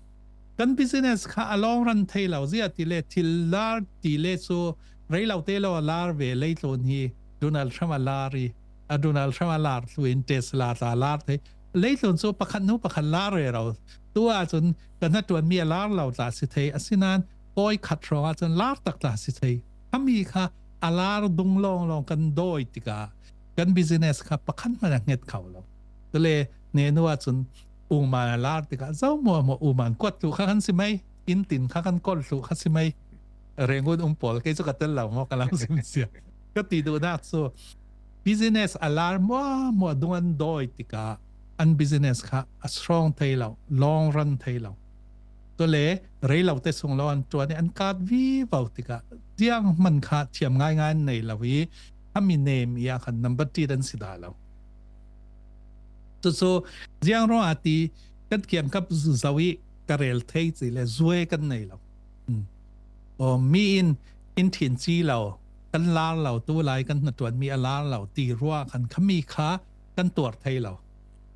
kan business kha a long run thei lo zia ti le thil lar ti le cu rei lo te lo a lar ve leitlun hi Donald Trump a lar i, a Donald Trump a lar thlu in Tesla tla lar thei. Leitlun cu pakhat hnu pakhat lar ve lo. Tu ahcun kan hnaṭuanmi a lar lo tla si thei. Asinan pawi khat hrawng ahcun lar tak tla si thei. Khami kha a lar dung lawnglawng kan dawi tikah kan business kha pakhat hmanh a hnget kho lo. Tule nenu ahcun uman a lar tikah zo maw maw uman kuat thluh kha kan si mai. Inn tin kha kan kol thluh kha si mai. Rengun um pawl kei cu ka tel lo maw ka lam sim sia. Ka ti duhnak cu business a lar maw maw dung an dawi tikah an business kha a strong thei lo, long run thei lo. Tule rei lo te sung lo an ṭuan i an kat vivo tikah ziang hman kha thiam ngaingai an nei lo i a mi nem i a khan number tit an si dah lo. Cucu ziang ruangah ti kan kiangkap zo i ka rel thei ci le zuai kan nei lo. Hmm. Aw, mi in in thin ci lo, kan lar lo, tu lai kan hnaṭuanmi a lar lo ti ruangah khan khami kha kan tuar thei lo.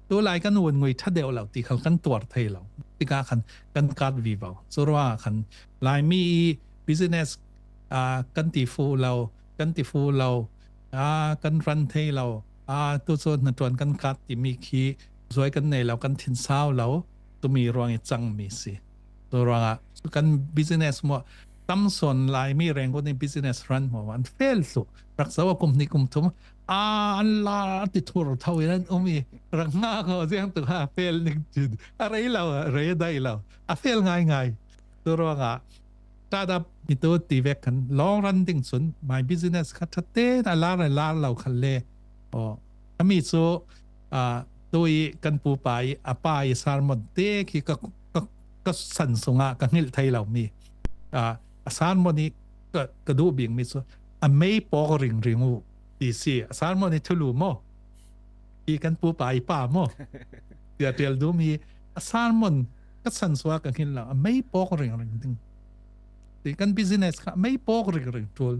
Tu lai kan vun ngui ṭha deuh lo ti khal kan tuar thei lo. Tikah khan kan kat vivo. Cu ruangah khan Laimi i business, aa, kan ti fu lo, kan ti fu lo, aa, kan ran thei lo, aa, tu cu hnaṭuan kan kat timi khi zuai kan nei lo, kan thinsau lo, tumi ruang i cangmi si. Tu ruangah kan business maw, tam sawn Laimi Rangoon i business ran maw an fel thluh. Rak zoh a kum hnih kum thum, aa, an la ti thur tho in an um i rak ngah ko ziang tu ha fel ning cin. A rei lo, a rei a daih lo. A fel ngaingai. Tu ruangah startup i tu ti vek khan long run ding cun my business kha ṭha tein a lar a lar lo khan le. Aw, a mi cu, aa, tu i kan pupa i a pa i sermon te khi ka, ka, ka san sungah ka hngilh thei lo mi. Aa, a sermon i ka, ka duh bikmi cu a mei pawk ringring uh ti si. A sermon i thulu maw? I kan pupa i pa maw? Tiah ṭial dum i a sermon ka san sungah ka hngilh lo. A mei pawk ringring ding. Ti kan business kha a mei pawk ringring ṭul.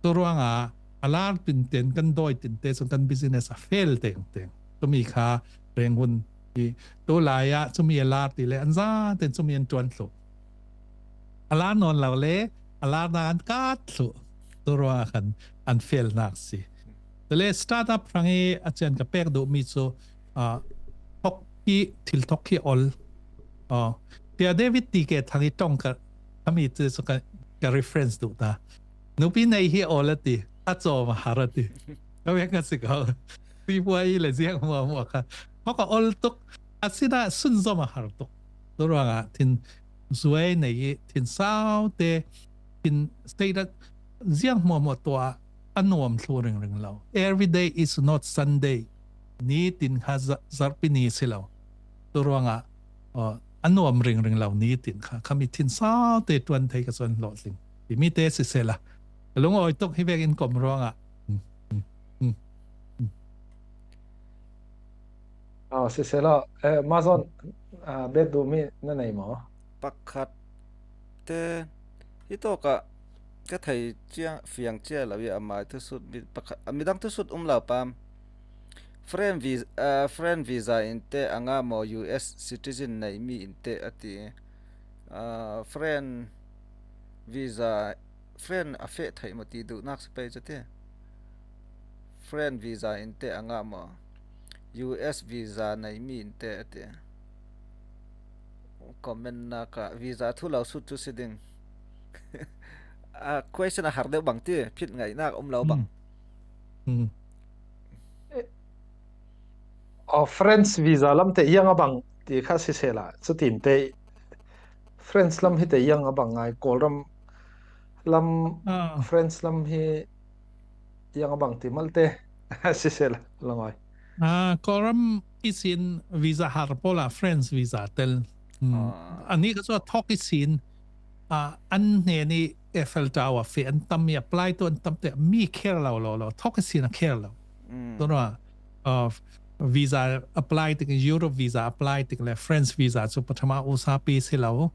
Tu ruangah a lar tinten kan dawi tinte cun kan business a fel tengteng. Tumi kha Rangoon i tu lai ah cumi a lar ti le an zaten cumi an ṭuan thluh. A lar nawn lo le a lar nak an kat thluh. Tu ruangah khan an felnak si. Tule startup hrang i a cian ka pek duhmi cu, aa, thok hi, thil thok hi ol. Aw, tia David ti ke thang i tong ka, kami cu ka, ka reference duh ta. Nupi nei hi ol a ti, a cawm a har a ti. Ka vek a si ko. Pi puai le ziang mua mua kha. Thok a ol tuk, a sinah sunzom a har tuk. Tu ruangah thin zuai nei i thin sau te, thin state ziang mua mua tuah a nuam thlu ringring lo. Every day is not Sunday. Ni tin kha za-, zarhpi ni si lo. Tu ruangah, aw, a nuam ringring lo ni tin kha. Khami thin sau te ṭuan thei ka suan hlawhtling. Timi te si sela. Ka lungawi tuk hi vek in kom ruangah. Hmm, hmm, hmm, hmm. Aw, si sela. Eh, Mazon, ah, bet duhmi na nei maw? Pakhat te hi tawkah ka thei cia, fiang cia lo i amai thusut mi pakhat, a midang thusut um lo pam. Foreign visa, ah, foreign visa in te a ngah maw, U S citizen nei mi in te a ti. Ah, foreign visa, foreign a feh theih maw ti duhnak si pei cu ti. Foreign visa in te a ngah maw? U S visa nei mi in te a ti. Comment nak ah visa thu lo sut cu si ding. A question a har deuh bang ti, phit ngaihnak um lo bang. Hmm. Hmm. Eh, Aw, French visa lam te iang a bang ti kha sisela, chutin te French lam hi te iang a bang ngai, Kawlram lam, ah, French lam hi iang a bang ti malte sisela, Langoi. Ah, Kawlram i sin visa har pola French visa tel. Hmm. Ah. Ani ka chu a thok i sin, ah, an hne ni Eiffel Tower fe an tam mi apply to an tam te mi care lo lo lo, thok i sin a care lo. Mm. Tua, ah, visa apply tik, Europe visa apply tik le French visa chu pathama usa pi si lo.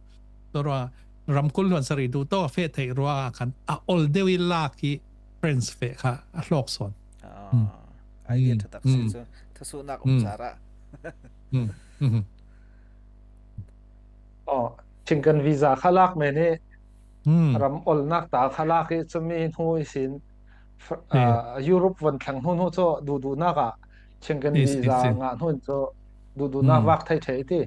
Tua, ram kul luan sari du to fe thei rua khan a ol deu i lak i French fe kha a hlok son. Ah, hmm. Idea, hmm, tha tak si, hmm, chu. Tha su nak um, hmm, sara. Hmm. Hmm. Oh, Schengen visa kha lak me ni, hmm, ram ol nak ta kha lak i chu mi hnu i sin, fr-, eh, ah, Europe von thlang hnu hnu chu du du nak a Schengen, is, visa is, is, nga hnu chu du du nak, hmm, vak thei thei ti.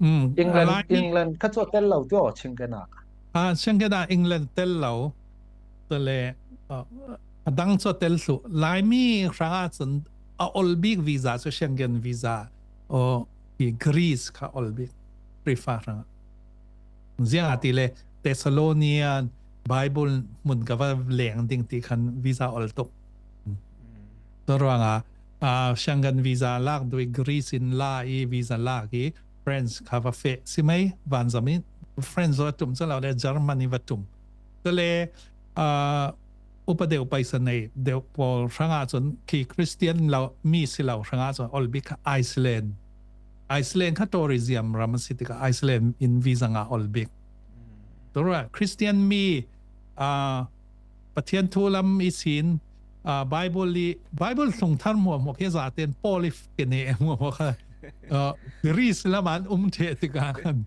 Hmm. England, alai mi, England kha chu tel lo ti aw Schengen a. Ah, Schengen a England tel lo. Tale, ah, a dang chu tel hlu. Lai mi hrang a chun a ol bik visa chu Schengen visa. O, i Greece kha ol bik prefer hrang. Ziang a ti le Thessalonian Bible mun ka va leng ding ti khan visa ol tuk. Tua ruang a, ah, Schengen visa lak dui Greece in la i visa lak i French kha va fe si mai van zam in French va tum chu lo le Germany va tum. Tale, ah, upa deuh paisa nei deuh pawl hrang a chun khi Christian lo mi si lo hrang a chun ol bik kha Iceland. Iceland kha tourism ram a si tik a Iceland in visa nga ol bik. Tua ruang Christian mi, ah, Pathian thu lam i sin, ah, Bible li, Bible hlung thar muak muak hi zaten Paul i f-, ke ne muak muak kha. Ah, Greece lam an um the tik a khan.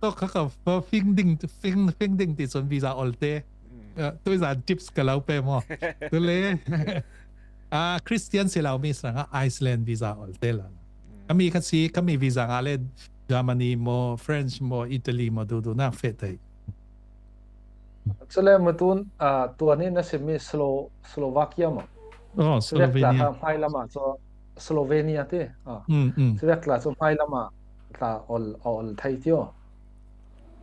Tua kha kha fa fing ding, fing, fing ding ti chun visa ol te. Mm. Ah, tui zan tips ka lo pe maw. Tule. Ah, Christian si lo mi sang a Iceland visa ol te la. Mm. Kami kha si, kami visa nga le Germany maw, French maw, Italy maw, du du nak fe thei. Chule mutun, ah, tua ni na sim mi Slo-, Slovakia maw. Oh, Slovenia. Kha hmai lam a chu Slovenia ti. Ah. Mm, mm. Chuvek la chu hmai lam a tla ol, ol thei ti aw.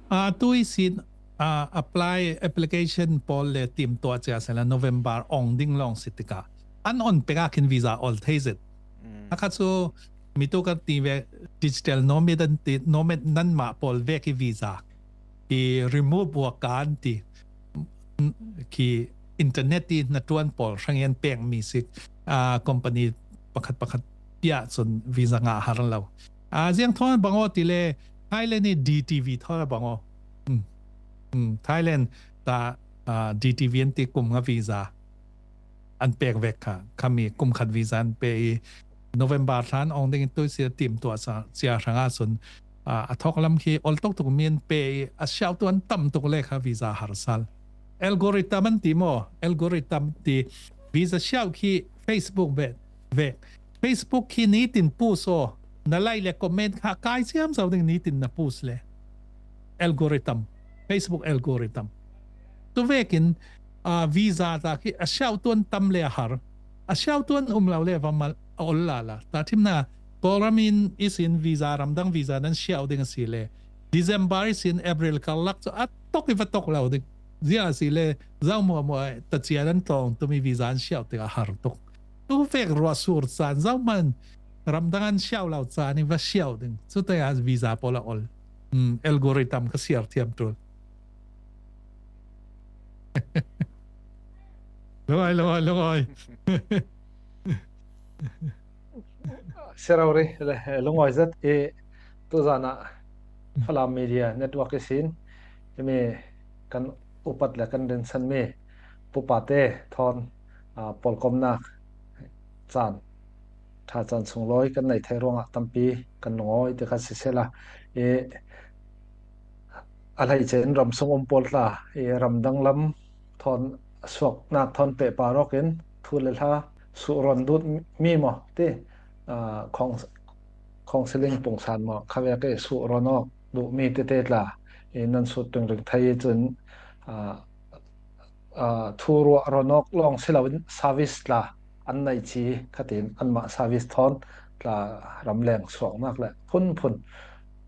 Ah, tui sin, ah, apply application pawl le tim tua chia sela November ong ding long si tik a. An on pek a khin visa ol thei zet. Mm. A kha chu mi tu ka ti ve digital nomad an ti, nomad nan ma pawl vek i visa. I remove wa kan ti. Khi internet i na tuan pawl hrang ian pek mi sik, ah, company pakhat pakhat pia chun visa nga har lo. Ah, ziang thon bang aw ti le Thailand i D T V thon bang aw. Hmm. Hmm. Thailand ta, ah, D T V an ti kum nga visa an pek vek kha. Kami kum khat visa an pe i November thlan ong ding tui sia tim tua sa, sia hrang a chun, ah, a thok lam khi ol tuk tuk min pe i a siau tuan tam tuk le kha visa har sal. Algorithm an ti maw, algorithm ti visa siau khi Facebook ve, ve. Facebook khi nitin post aw, na like le comment kha kai siam sau ding nitin na post le. Algorithm, Facebook algorithm. Tu vekin, ah, visa ta khi a siau tuan tam le a har. A siau tuan um lo le va mal a ol la la. Ta thim na, Kawlram in i sin visa ramdang visa nan siau ding a si le. December i sin April kar lak chu a tok i va tok lo ding. Zia a si le, zau mua mua ta chia nan tong tumi visa an siau te a har tok. Tu vek rua sur san, zau man ramdang an siau lo san i va siau ding. Chu te a visa pawl a ol. Hmm, algorithm ka siar thiam tul. Lungoi, lungoi, lungoi. Sirauri, lungoi zet i tu zana Falam Media Network i sin. I mi kan upat le kan rinsan mi pupate thon, ah, polkomnak chan, tha chan sunglawi kan nei thei ruangah tampi kan lungawi ti kha sisela, i a hleice in ram sung um pawl tla, i ramdang lam thawn suaknak thawn pehpar awk in thu le hla suhrawn dut mi maw ti, ah, khawng, khawng siling pungsan maw khavek i suhrawn awk duh mi tete tla i nan sut ringring thei i cun, ah, ah, thu ruah rawn awk lawng si loin service tla an neih ci khatin anmah service thawn tla ramleng suaknak le phunphun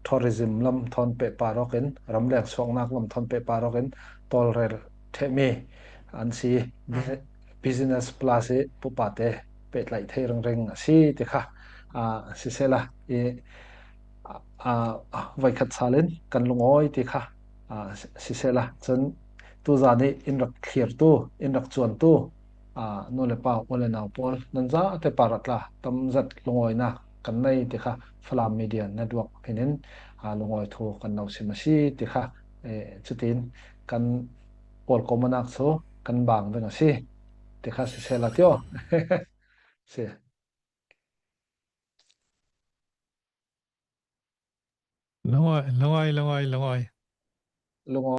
tourism lam thawn pehpar awkin, ramleng suaknak lam thawn pehpar awkin tawlrel ṭhehmi an si. Business plus i pupate pehtlaih thei ringring a si ti kha, aa, sisela i, aa, voikhat salin kan lungawi ti kha, aa, sisela chun tuzan i in rak thlirtu, in rak cuantu, aa, nu le pa, u le nau pawl nan zate parah tla tamzat lungawinak kan nei ti kha Falam Media Network hminin, aa, lungawi thu kan lo sim a si ti kha, eh, chutin kan pawl kawmanak chu kan bang ding a si ti kha sisela tio. Si. Lungawi, lungawi, lungawi, lungawi. Lungawi.